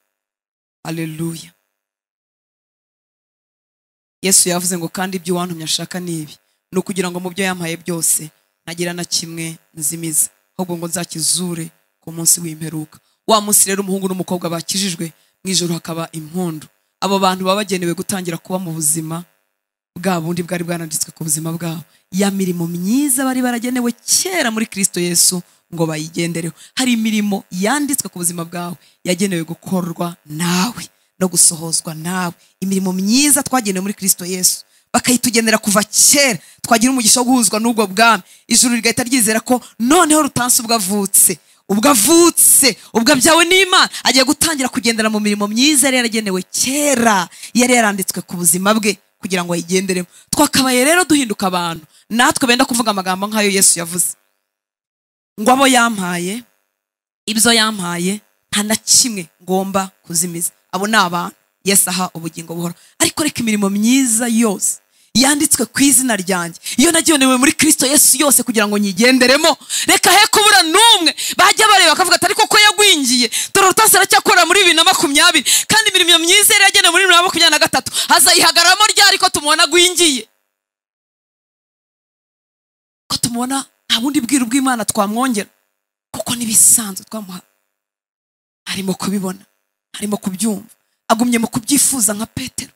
haleluya. Yesu yavuze ngo kandi ibyo wantumye ashaka ni ibi, ni ukugira ngo mu byo yampaye byose ntagira na kimwe nzimiza, ahubwo ngo nzakizure ku munsi w'imperuka. Wa munsi rero umuhungu n'umukobwa bakijijwe mu ijoro hakaba impundu. Abo bantu baba bagenewe gutangira kuba mu buzima bwa bundi bwari bwananditswe ku buzima bwabo, ya mirimo myiza bari baragenewe kera muri Kristo Yesu ngo bayigendereho. Hari imirimo yanditswe ku buzima bwawe yagenewe gukorwa nawe no gusohozwa nawe, imirimo myiza twagenewe muri Kristo Yesu bakayitugenera kuva kera, twagira umugisha wo guhuzwa n'ubwo bwami. Ijuru rigahita ryizera ko noneho Rutansi ubwo avutse, ubwo abyawe n'Imana, agiye gutangira kugendera mu mirimo myiza yari yaragenewe kera, yari yaranditswe ku buzima bwe kugira ngo ayigenderemo. Twakabaye rero duhinduka abantu natwe benda kuvuga amagambo nk'ayo Yesu yavuze ngo abo yampaye, ibyo yampaye nta na kimwe ngomba kuzimiza. Abo ni abantu Yesu aha ubugingo buhoraho. Ariko reka imirimo myiza yose yanditswe ku izina ryanjye, iyo nagenewe muri Kristo Yesu yose kugira ngo nyigenderemo, reka he kubura n'umwe bajya bareba bakavuga ati ariko ko yagwingiye, dore Rutansi aracyakora muri 2020, kandi imirimo myiza yari yagenewe muri 2023 azayihagararamo ryari ko tumubona agwingiye, ko tumubona nta bundi bwiru bw'Imana twamwongera, kuko nibisanzwe twamuha. Arimo kubibona, arimo kubyumva, agumye mu kubyifuza nka Petero.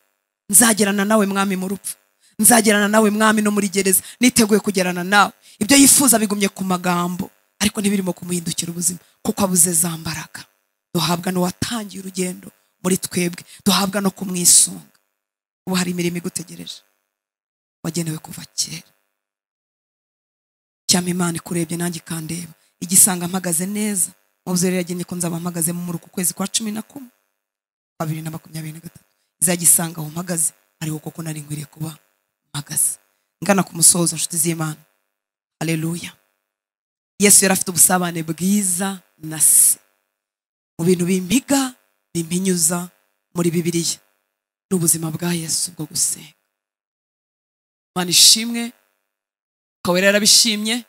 Nzagerana nawe mwami mu rupfu, nzagerana nawe mwami no muri gereza, niteguye kugerana nawe. Ibyo yifuza bigumye ku magambo, ariko ntibirimo kumuhindukira ubuzima, kuko abuze za mbaraga duhabwa n'uwatangiye urugendo muri twebwe, duhabwa no kumwisunga. Ubu hari imirimo igutegereje wagenewe kuva kera. Cyama Imana ikurebye nanjye ikandeba, igisanga mpagaze neza mu byo yari yagennye ko nzaba mpagazemo muri uku kwezi kwa 11 2023, izagisanga aho mpagaze ariho koko nari nkwiriye kuba mpagaze. Ngana ku musozo nshuti z'Imana. Haleluya. Yesu yari afite ubusabane bwiza na se. Mu bintu bimpiga bimpinyuza muri Bibiliya n'ubuzima bwa Yesu bwo gusenga. Imana ishimwe, Kawera yarabishimye.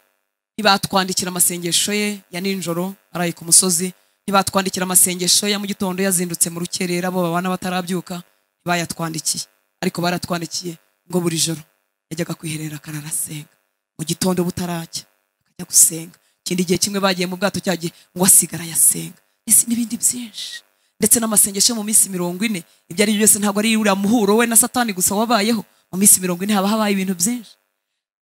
Ntibatwandikira amasengesho ye ya ninjoro araye ku musozi, ntibatwandikira amasengesho ya mu gitondo yazindutse mu rukerera bo babana batarabyuka, bayatwandikiye. Ariko baratwandikiye ngo buri joro yajyaga kwiherera akararasenga, mu gitondo butaracya akajya gusenga. Ikindi gihe kimwe bagiye mu bwato cyagiye ngo asigara yasenga, n'ibindi byinshi. Ndetse n'amasengesho mu minsi 40, ibyo ari byose ntabwo ari uriya muhuro we na Satani gusa wabayeho. Mu minsi 40 haba habaye ibintu byinshi.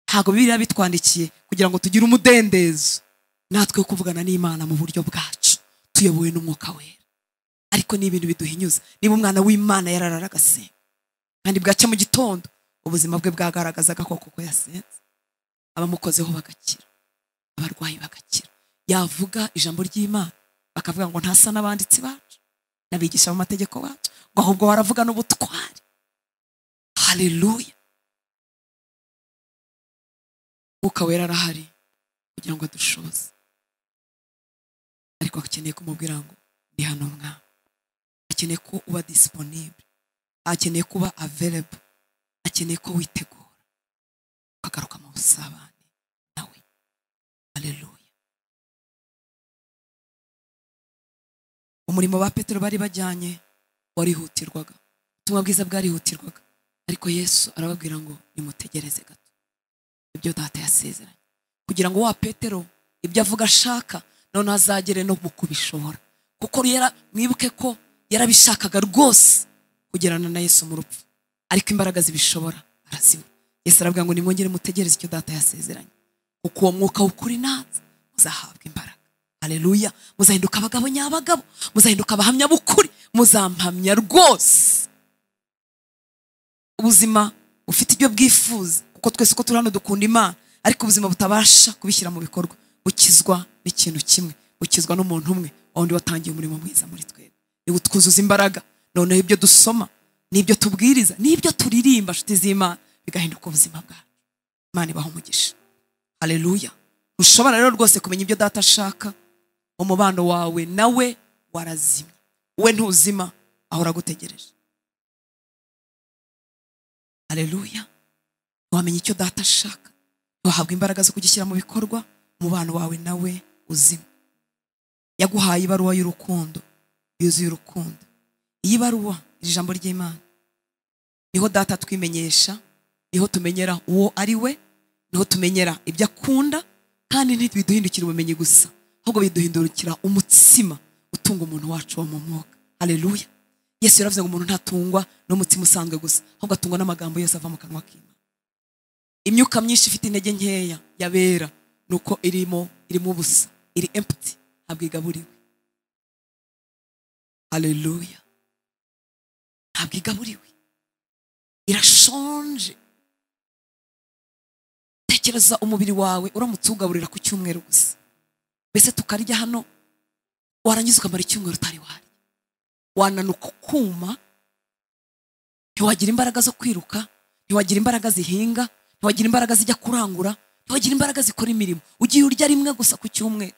Ntabwo Bibiliya bitwandikiye kugira ngo tugire umudendezo natwe kuvugana n'Imana mu buryo bwacu tuyobowe n'umwuka wera. Ariko ni ibintu biduhinyuza. Niba umwana w'Imana yararara agasenga, kandi bwacya mu gitondo ubuzima bwe bwagaragazaga ko koko yasenze, abamukozeho bagakira, abarwayi bagakira, yavuga ijambo ry'Imana bakavuga ngo ntasa n'abanditsi bacu n'abigisha b'amategeko bacu, Ngo ahubwo waravuga n'ubutwari. Haleluya. Mwuka Wera arahari kugira ngo adushoboze, ariko akeneye kumubwira ngo ndi hano mwana. Akeneye ko uba disponible, akeneye kuba available, akeneye ko witegura ukagaruka mu busabane nawe. Haleluya. Umurimo ba Petero bari bajyanye warihutirwaga, ubutumwa bwiza bwarihutirwaga, ariko Yesu arababwira ngo nimutegereze gato ibyo data yasezeranye, kugira ngo wa Petero ibyo avuga ashaka none azagere no mu kubishobora. Kuko mwibuke ko yarabishakaga rwose kugerana na Yesu mu rupfu, ariko imbaraga zibishobora arazibura. Yesu arabwira ngo nimwongere mutegereze icyo data yasezeranye, kuko uwo mwuka w'ukuri naza muzahabwa imbaraga. Haleluya. Muzahinduka abagabo nyabagabo, muzahinduka abahamya b'ukuri, muzampamya rwose. Ubuzima ufite ibyo bwifuza, kuko twese uko turi hano dukunda Imana, ariko ubuzima butabasha kubishyira mu bikorwa bukizwa n'ikintu kimwe, bukizwa n'umuntu umwe, wundi watangiye umurimo mwiza muri twebwe. Niwe utwuzuza imbaraga, noneho ibyo dusoma n'ibyo tubwiriza n'ibyo turirimba, nshuti z'Imana, bigahinduka ubuzima bwacu. Imana ibaha umugisha. Haleluya. Ushobora rero rwose kumenya ibyo data ashaka, umubano wawe nawe warazimye, we ntuzima, ahora agutegereje. Haleluya. Wamenya icyo data ashaka, wahabwa imbaraga zo kugishyira mu bikorwa, umubano wawe nawe uzima. Yaguhaye ibaruwa y'urukundo, yuzuye urukundo. Iyi baruwa, iri jambo ry'Imana, niho data twimenyesha, niho tumenyera uwo ari we, niho tumenyera ibyo akunda, kandi ntibiduhindukira ubumenyi gusa, ahubwo biduhindukira umutsima utunga umuntu wacu wo mu mwuka. Haleluya. Yesu yaravuze ngo umuntu ntatungwa n'umutsima usanzwe gusa, ahubwo atungwa n'amagambo yose ava mu kanwa k'Imana. Imyuka myinshi ifite intege nkeya yabera nuko irimo ubusa, iri empty, ntabwo igaburiwe. Haleluya. Ntabwo igaburiwe, irashonje. Tekereza umubiri wawe uramutse ugaburira ku cyumweru gusa, mbese tukarya hano, warangiza ukamara icyumweru utari warya, wananuka kuma, ntiwagira imbaraga zo kwiruka, ntiwagira imbaraga zihinga, ntiwagira imbaraga zijya kurangura, ntiwagira imbaraga zikora imirimo. Ugiye urya rimwe gusa ku cyumweru.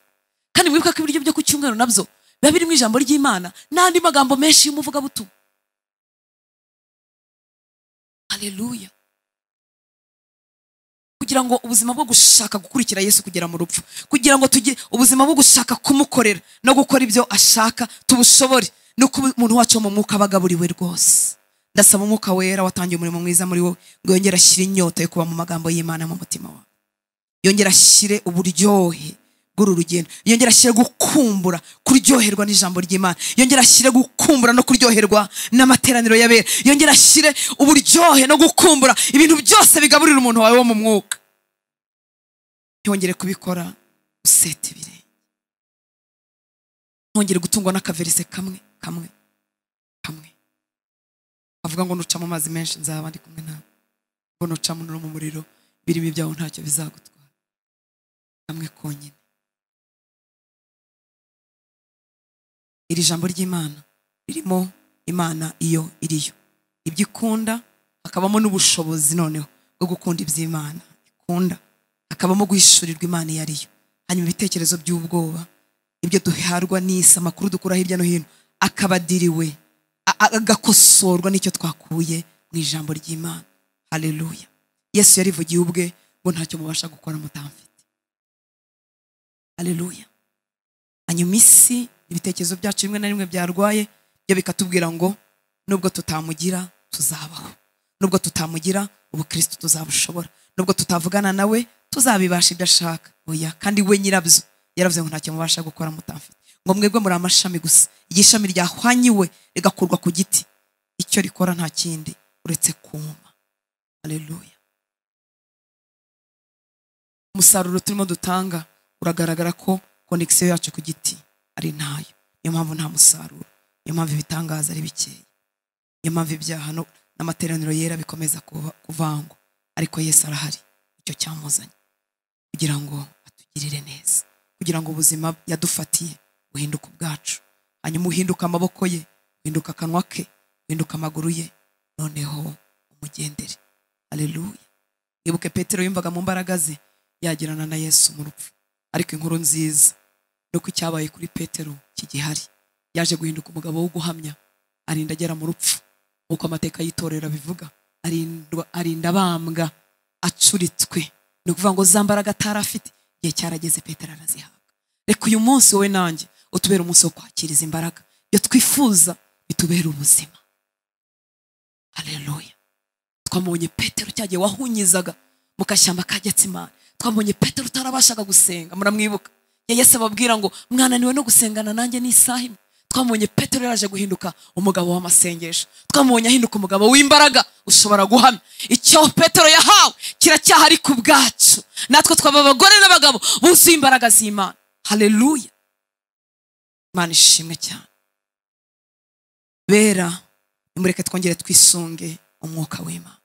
Kandi mwibuka ko ibiryo byo ku cyumweru nabyo biba birimo ijambo ry'Imana n'andi magambo menshi y'umuvugabutumwa. Haleluya. Kugira ngo ubuzima bwo gushaka gukurikira Yesu kugera mu rupfu, kugira ngo tujye ubuzima bwo gushaka kumukorera no gukora ibyo ashaka tubushobore, nuko umuntu wacu mu mwuka abagaburiwe rwose. Ndasaba umwuka wera watangiye umurimo mwiza muri wowe ngo yongere ashyire inyota yo kuba mu magambo y'Imana mu mutima wawe, yongere ashyire uburyohe bw'uru rugendo, yongere ashyire gukumbura kuryoherwa n'ijambo ry'Imana, yongere ashyire gukumbura no kuryoherwa n'amateraniro y'abera, yongere ashyire uburyohe no gukumbura ibintu byose bigaburira umuntu wawe wo mu mwuka. Ntongere kubikora useta ibirenge, ntongere gutungwa n'akaverise kamwe kamwe kamwe avuga ngo nuca mu mazi menshi nzaba ndi kumwe nawe, ngo nuca mu muriro birimo ibyawo ntacyo bizagutwara, kamwe konyine. Iri jambo ry'Imana ririmo Imana iyo iriyo, ibyo ikunda, hakabamo n'ubushobozi noneho bwo gukunda iby'Imana ikunda, hakabamo guhishurirwa Imana iyo ariyo. Hanyuma ibitekerezo by'ubwoba, ibyo duharwa n'isi, amakuru dukura hirya no hino, akabadiriwe agakosorwa n'icyo twakuye mu ijambo ry'Imana. Haleluya. Yesu yarivugiye ubwe ngo ntacyo mubasha gukora mutamfite. Haleluya. Hanyuma isi, ibitekerezo byacu rimwe na rimwe byarwaye, byo bikatubwira ngo nubwo tutamugira tuzabaho, nubwo tutamugira ubukristo tuzabushobora, nubwo tutavugana nawe tuzabibasha ibyo ashaka. Oya, kandi we nyirabyo yaravuze ngo ntacyo mubasha gukora mutamfite, ngo mwebwe muri amashami gusa, igishami ryahwanyiwe rigakurwa ku giti, icyo rikora nta kindi uretse kuma. Haleluya. Umusaruro turimo dutanga uragaragara ko connection yacu ku giti ari ntayo. Niyo mpamvu nta musaruro, niyo mpamvu ibitangaza ari bikeya, niyo mpamvu ibyaha n'amateraniro yera bikomeza kuvangwa. Ariko Yesu arahari, icyo cyamuzanye kugira ngo atugirire neza, kugira ngo ubuzima yadufatiye buhinduke ubwacu. Hanyuma uhinduka amaboko ye, uhinduka akanwa ke, Winduka amaguru ye, noneho umugendere. Haleluya. Ibuke Petero yumvaga mu mbaraga ze yagirana na Yesu mu rupfu, ariko inkuru nziza nuko icyabaye kuri Petero kigihari. Yaje guhinduka umugabo wo guhamya, arinda agera mu rupfu, uko amateka y'itorero bivuga, arinda bambwa acuritswe. Ni ukuvuga ngo za mbaraga atarafite igihe cyarageze Petero arazihabwa. Reka uyu munsi wowe nanjye utubere umunsi wo kwakiriza imbaraga, ibyo twifuza bitubere ubuzima. Haleluya. Twamubonye Petero cyagiye wahunyizaga mu kashyamba ka Getsimani. Twamubonye Petero utarabashaga gusenga, muramwibuka. Yesu ababwira ngo mwananiwe no gusengana nanjye n'isaha imwe. Twamubonye Petero yaraje guhinduka umugabo w'amasengesho. Twamubonye ahinduka umugabo w'imbaraga ushobora guhamya. Icyo Petero yahawe kiracyahari ku bwacu. Natwe twaba abagore n'abagabo buzuye imbaraga z'Imana. Haleluya. Imana ishimwe cyane. Bera, nimureke twongere twisunge umwuka w'Imana.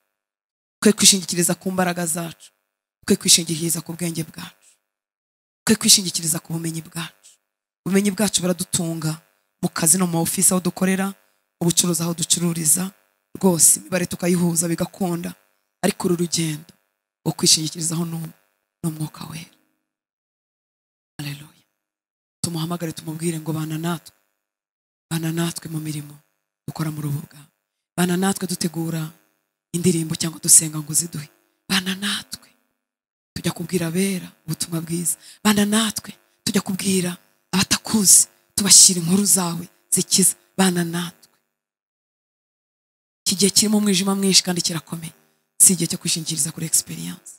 Twe kwishingikiriza ku mbaraga zacu, twe kwishingikiriza ku bwenge bwacu, twe kwishingikiriza ku bumenyi bwacu. Ubumenyi bwacu buradutunga mu kazi no mu office aho dukorera, ubucuruzi aho ducururiza, rwose imibare tukayihuza bigakunda. Ariko uru rugendo wo kwishingikirizaho n'umwuka wera. Haleluya. Tumuhamagare tumubwire ngo bana natwe, bana natwe mu mirimo dukora mu rubuga, bana natwe dutegura indirimbo cyangwa dusenga ngo ziduhe, bana natwe tujya kubwira abera ubutumwa bwiza, bana natwe tujya kubwira abatakuzi tubashyira inkuru zawe zikiza, bana natwe. Iki gihe kirimo umwijima mwinshi kandi kirakomeye. Si igihe cyo kwishingikiriza kuri experience,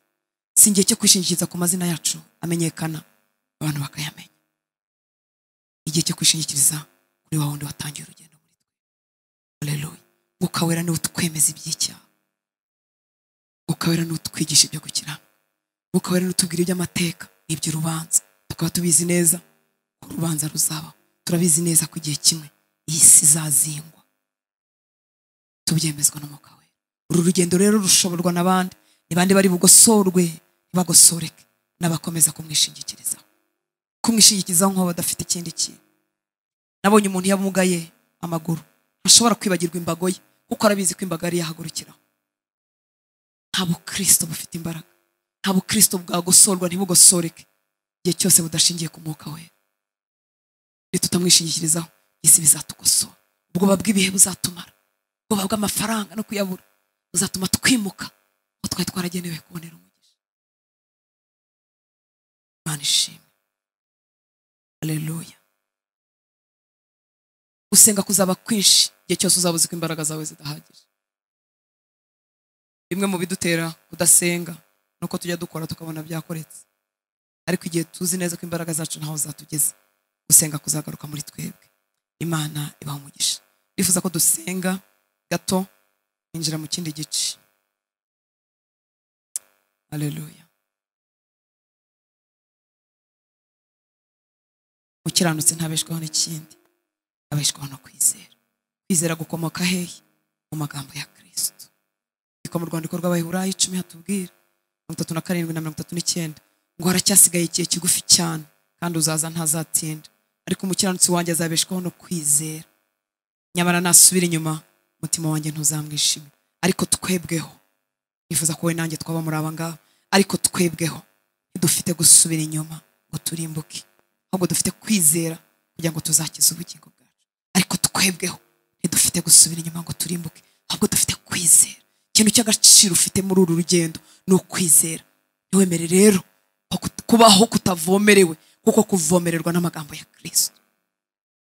si igihe cyo kwishingikiriza ku mazina yacu amenyekana abantu bakayamenya. Igihe cyo kwishingikiriza kuri wa wundi watangiye urugendo muri twe. Haleluya. Mwuka wera niwe utwemeza iby'icyaha, Mwuka wera niwe utwigisha ibyo gukiranuka, Mwuka wera niwe utubwira iby'amateka n'iby'urubanza. Tukaba tubizi neza ko urubanza ruzabaho, turabizi neza ko igihe kimwe iyi si izazingwa, tubyemezwa n'umwuka wera. Uru rugendo rero rushoborwa n'abandi, ni bande bari bugosorwe ntibagosoreke, n'abakomeza kumwishingikirizaho, kumwishingikirizaho nk'aho badafite ikindi kintu. Nabonye umuntu yamugaye amaguru, ntashobora kwibagirwa imbago ye kuko arabizi ko imbago ari yahagurukiraho. Nta bukristo bufite imbaraga, nta bukristo bwagosorwa ntibugosoreke igihe cyose budashingiye ku mwuka wera. Nitutamwishingikirizaho isi bizatugosora. Ubwoba bw'ibihe buzatumara, ubwoba bw'amafaranga no kuyabura buzatuma twimuka aho twari twaragenewe kubonera umugisha. Imana ishimwe. Haleluya. Gusenga kuzaba kwinshi igihe cyose uzaba uzi ko imbaraga zawe zidahagije. Bimwe mu bidutera kudasenga nuko tujya dukora tukabona byakoretse, ariko igihe tuzi neza ko imbaraga zacu ntaho zatugeza, gusenga kuzagaruka muri twebwe. Imana ibaha umugisha. Ndifuza ko dusenga gato injira mu kindi gice. Haleluya. Umukiranutsi ntabeshwaho n'ikindi, abeshwaho no kwizera. Kwizera gukomoka hehe? Mu magambo ya Kristo. Iko mu rwandiko rw'Abaheburayo 10 hatubwira 37 na 39 ngo haracyasigaye igihe kigufi cyane kandi uzaza ntazatinda, ariko umukiranutsi wanjye azabeshwaho no kwizera. Nyamara nasubira inyuma umutima wanjye ntuzamwishime. Ariko twebweho, nifuza ko we nanjye twaba muri aba ngaba, ariko twebweho ntidufite gusubira inyuma ngo turimbuke, ahubwo dufite kwizera kugira ngo tuzakize ubugingo bwacu. Ariko twebweho ntidufite gusubira inyuma ngo turimbuke, ahubwo dufite kwizera. Ikintu cy'agaciro ufite muri uru rugendo ni ukwizera. Ntiwemere rero kubaho kutavomerewe, kuko kuvomererwa n'amagambo ya Kristo.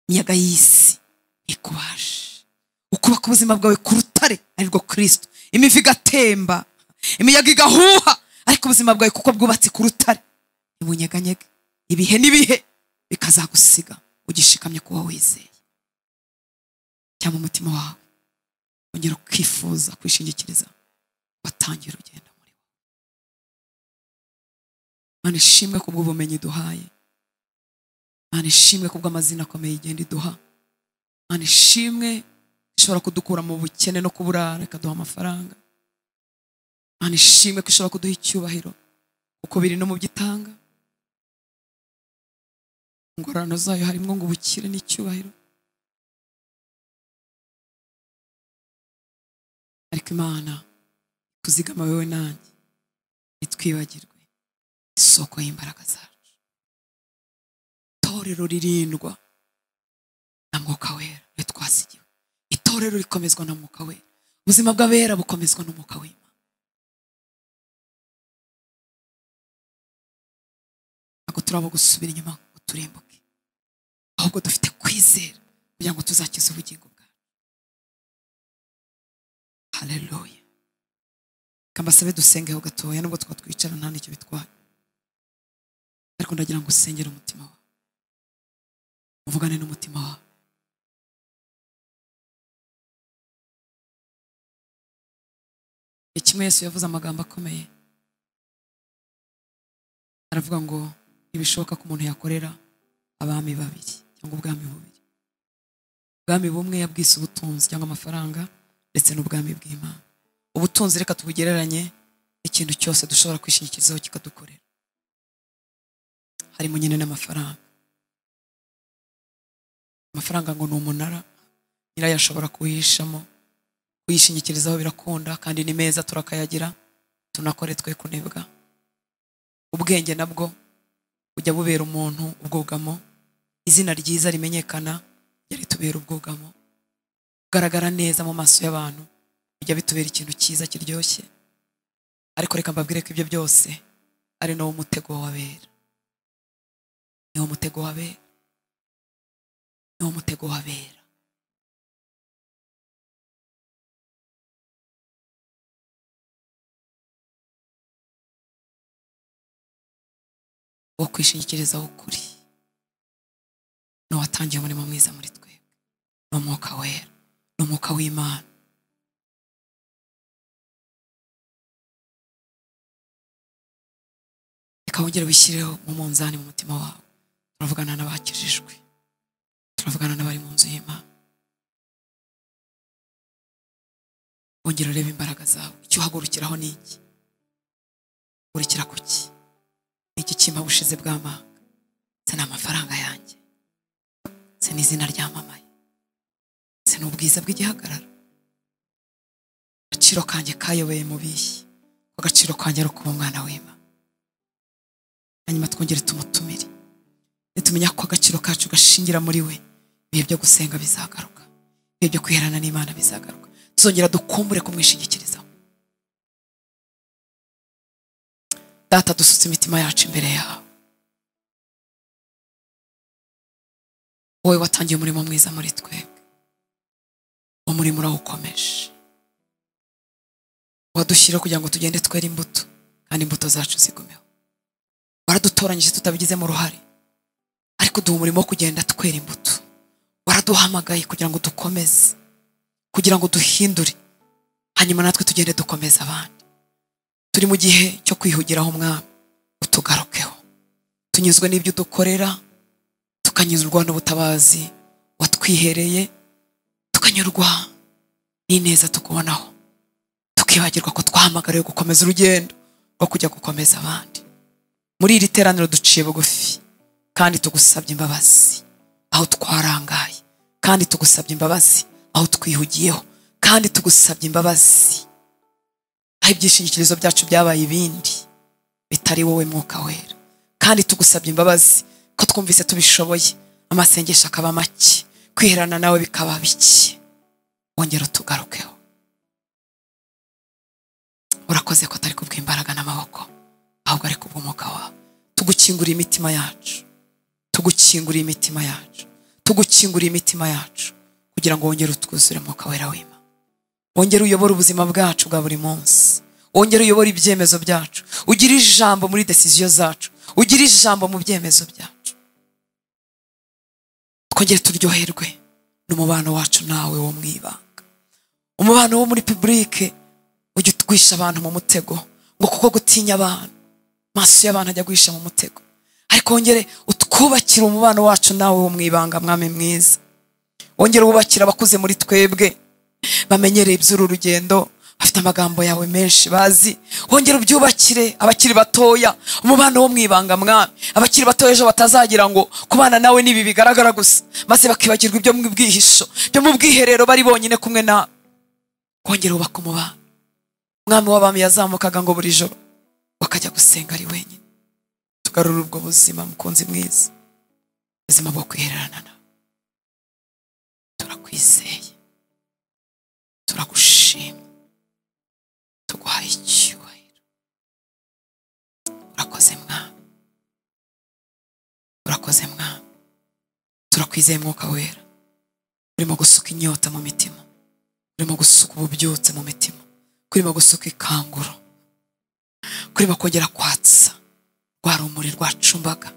Imiyaga y'isi ikubashe ukubaka ubuzima bwawe ku rutare arirwo Kristo. Imivu igatemba, imiyaga igahuha, ariko ubuzima bwawe kuko bwubatse ku rutare ntibunyeganyege. Ibihe n'ibihe bikazagusiga ugishikamye kuba wizeye. Cyangwa umutima wawe ongera ukifuza kwishingikiriza watangira urugendo muri wowe. Imana ishimwe kubw'ubumenyi duhaye, Imana ishimwe kubw'amazina akomeye igenda iduha, Imana ishimwe ishobora kudukura mu bukene no kuburara ikaduha amafaranga, Imana ishimwe ko ishobora kuduha icyubahiro kuko biri no mu byitanga. Ingororano zayo harimo ngo ubukire n'icyubahiro. Ariko Imana kuzigama wewe nanjye itwibagirwe isoko y'imbaraga zacu. Itorero ririndwa na Mwuka Wera twasigiwe. Itorero rikomezwa na Mwuka Wera. Ubuzima bw'abera bukomezwa n'Umwuka w'Imana. Ntabwo turaba gusubira inyuma ngo turimbuke, ahubwo dufite kwizera kugira ngo tuzakize ubugingo bwacu. Haleluya. Kambasabe dusengeho gatoya, nubwo twatwicara nta nicyo bitwaye, ariko ndagira ngo usengere umutima wawe, uvugane n'umutima wawe. Kimwe Yesu yavuze amagambo akomeye, aravuga ngo ntibishoboka ko umuntu yakorera abami babiri cyangwa ubwami bubiri. Ubwami bumwe yabwise ubutunzi cyangwa amafaranga, ndetse n'ubwami bw'Imana. Ubutunzi reka tubugereranye n'ikintu cyose dushobora kwishingikirizaho kikadukorera, harimo nyine n'amafaranga. Amafaranga ngo ni umunara, nyirayo ashobora kuwihishamo, kuyishingikirizaho birakunda, kandi ni meza turakayagira, tunakore twe kunebwa. Ubwenge nabwo ujya bubera umuntu ubwugamo, izina ryiza rimenyekana ritubera ubwugamo, kugaragara neza mu maso y'abantu bijya bitubera ikintu cyiza kiryoshye. Ariko reka mbabwire ko ibyo byose ari no mutego w'abera. Ni wo mutego w'abera. Ni wo mutego w'abera. Wo kwishingikirizaho ukuri n'uwatangiye umurimo mwiza muri twebwe ni Umwuka Wera, ni Umwuka w'Imana. Reka wongere wishyireho mu munzani mu mutima wawe. Turavugana n'abakijijwe, turavugana n'abari mu nzu y'Imana. Wongere urebe imbaraga zawe. Icyo uhagurukiraho ni iki? Uhagurukira ku ki? Iki kimpa bushize bw'amanga? Se ni amafaranga yanjye? Se ni izina ryamamaye? Se ni ubwiza bw'igihagararo? Agaciro kanjye kayobeye mu bihe, agaciro kanjye ari ukuba umwana w'Imana. Hanyuma twongere tumutumire, nitumenya ko agaciro kacu gashingira muri we, ibihe byo gusenga bizagaruka, ibihe byo kwiherana n'Imana bizagaruka, tuzongera dukumbure kumwishingikirizaho. Data, dusutse imitima yacu imbere yawe. Wowe watangiye umurimo mwiza muri twebwe, umurimo urawukomeje, wadushyira kugira ngo tugende twere imbuto, kandi imbuto zacu zigumeho. Waradutoranyije tutabigizemo uruhare, ariko duha umurimo wo kugenda twera imbuto. Waraduhamagaye kugira ngo dukomeze, kugira ngo duhindure, hanyuma natwe tugende dukomeza abandi. Turi mu gihe cyo kwihugiraho Umwami, utugarukeho. Tunyuzwe n'ibyo dukorera, tukanyuzwa n'ubutabazi watwihereye, tukanyurwa n'ineza tukubonaho, tukibagirwa ko twahamagariwe gukomeza urugendo rwo kujya gukomeza abandi. Muri iri teraniro duciye bugufi, kandi tugusabye imbabazi aho twarangaye, kandi tugusabye imbabazi aho twihugiyeho, kandi tugusabye imbabazi aho ibyishingikirizo byacu byabaye ibindi bitari wowe Mwuka Wera. Kandi tugusabye imbabazi ko twumvise tubishoboye, amasengesho akaba make, kwiherana nawe bikaba bike. Wongera utugarukeho. Urakoze ko atari kubw'imbaraga n'amaboko, ahubwo ari kubw'Umwuka wawe. Tugukinguriye imitima yacu, tugukinguriye imitima yacu, tugukinguriye imitima yacu, kugira ngo wongere utwuzure Mwuka Wera w'Imana. Wongere uyobore ubuzima bwacu bwa buri munsi, wongere uyobore ibyemezo byacu, ugire ijambo muri decision zacu, ugire ijambo mu byemezo byacu. Twongere turyoherwe n'umubano wacu nawe wo mwibanga. Umubano wo muri publike ujye utwisha abantu mu mutego, ngo kuko gutinya abantu, maso y'abantu ajya guhisha mu mutego. Ariko wongere utwubakire umubano wacu nawe wo mwibanga, Mwami mwiza. Wongere wubakire abakuze muri twebwe, bamenyereye iby'uru rugendo, bafite amagambo yawe menshi bazi. Wongere ubyubakire abakiri batoya umubano wo mwibanga, Mwami. Abakiri batoya ejo batazagira ngo kubana nawe nibi bigaragara gusa, maze bakibagirwa ibyo mu bwihisho, byo mu bwiherero bari bonyine kumwe nawe. Kongera ubaka umubano. Umwami w'abami yazamukaga ngo buri joro bakajya gusenga ari wenyine. Tugarura ubwo buzima mukunzi mwiza, ubuzima bwo kwihererana nawe. Turakwizeye, turagushima, tuguhaye icyubahiro. Urakoze Mwami, urakoze Mwami. Turakwizeye Mwuka Wera, urimo gusuka inyota mu mitima, urimo gusuka ububyutse mu mitima, urimo gusuka ikanguro, urimo kongera kwatsa rwa rumuri rwacumbaga.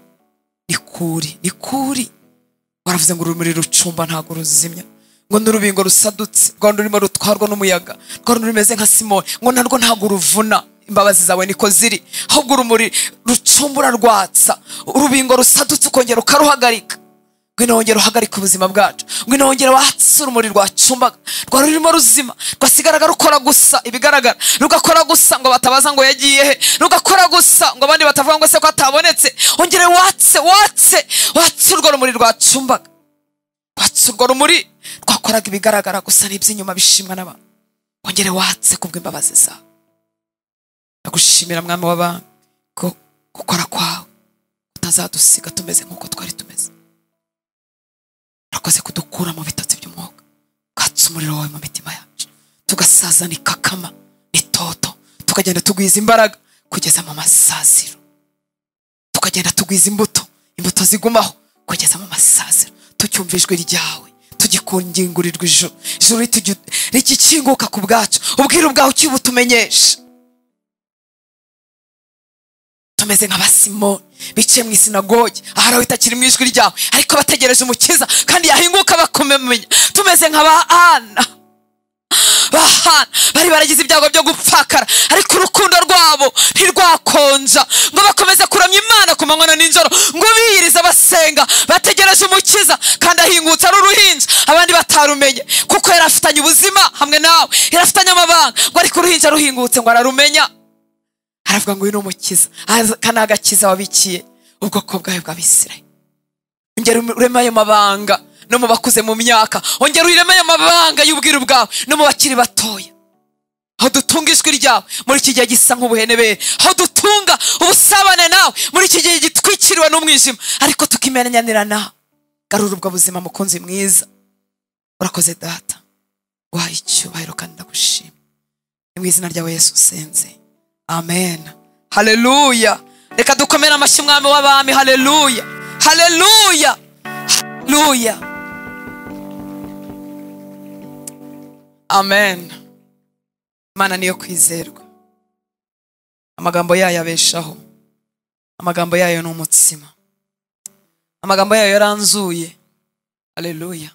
Nikuri, nikuri. Baravuze ngo urumuri rucumba ntago ruzimya, ngo n'urubingo rusadutse rwa rurimo rutwarwa n'umuyaga, rwa rumeze nka Simoni, ngo narwo ntago ruvuna. Imbabazi zawe niko ziri, ahubwo urumuri rucumbura rwatsa urubingo rusadutse ukongera ukaruhagarika. Ngwino wongera uhagarika ubuzima bwacu, ngwino wongera watse urumuri rwacumbaga, rwa rurimo ruzima, rwasigaraga rukora gusa ibigaragara, rugakora gusa ngo batabaza ngo yagiye he, rugakora gusa ngo abandi batavuga ngo se ko atabonetse. Ongere watse, watse, watse urwo rumuri rwacumbaga, watse urwo rumuri rwakoraga ibigaragara gusa n'iby'inyuma bishimwa n'abantu. Ongere watse kubw'imbabazi zawe. Ndagushimira Mwami w'abami ko gukora kwawe utazadusiga tumeze nk'uko twari tumeze. Urakoze kudukura mu bitotsi by'umwuka, ukatsa umuriro wawe mu mitima yacu, tugasazana ikakama itoto, tukagenda tugwiza imbaraga kugeza mu masaziro, tukagenda tugwiza imbuto, imbuto zigumaho kugeza mu masaziro, tucyumva ijwi ryawe, tugikungingurirwa ijuru, ijuru rikikinguka ku bwacu, ubwiru bwawe ukibutumenyesha. Tumeze nka Basimoni bicaye mu isinagogi, ahari aho itakiri mu ijwi ryawe, ariko bategereje umukiza kandi yahinguka bakumenya. Tumeze nka ba Ana, ba Hana bari baragize ibyago byo gupfakara, ariko urukundo rwabo ntirwakonja, ngo bakomeze kuramya Imana ku manywa na nijoro, ngo biyiriza basenga bategereje umukiza kandi ahingutse ari uruhinja, abandi batarumenye, kuko yari afitanye ubuzima hamwe nawe, yari afitanye amabanga, ngo ariko uruhinja ruhingutse ngo ararumenya. Aravuga ngo uyu ni umukiza, aka ni agakiza wabikiye ubwoko bwawe bw'Abisirayeli. Ongera ureme ayo mabanga no mu bakuze mu myaka, ongera ureme ayo mabanga y'ubwiru bwawe no mu bakiri batoya. Aho dutunga ijwi ryawe muri iki gihe gisa nk'ubuhenebere, aho dutunga ubusabane nawe muri iki gihe gitwikiriwe n'umwijima, ariko tukimenyanira nawe. Garura ubwo buzima mukunzi mwiza. Urakoze Data, guhaye icyubahiro kandi ndagushima. Ni mu izina ryawe Yesu usenze, amen. Haleluya. Reka dukomere amashyi Umwami w'abami. Haleluya, haleluya, haleluya, amen. Imana niyo kwizerwa, amagambo yayo abeshaho, amagambo yayo ni umutsima, amagambo yayo yaranzuye. Haleluya.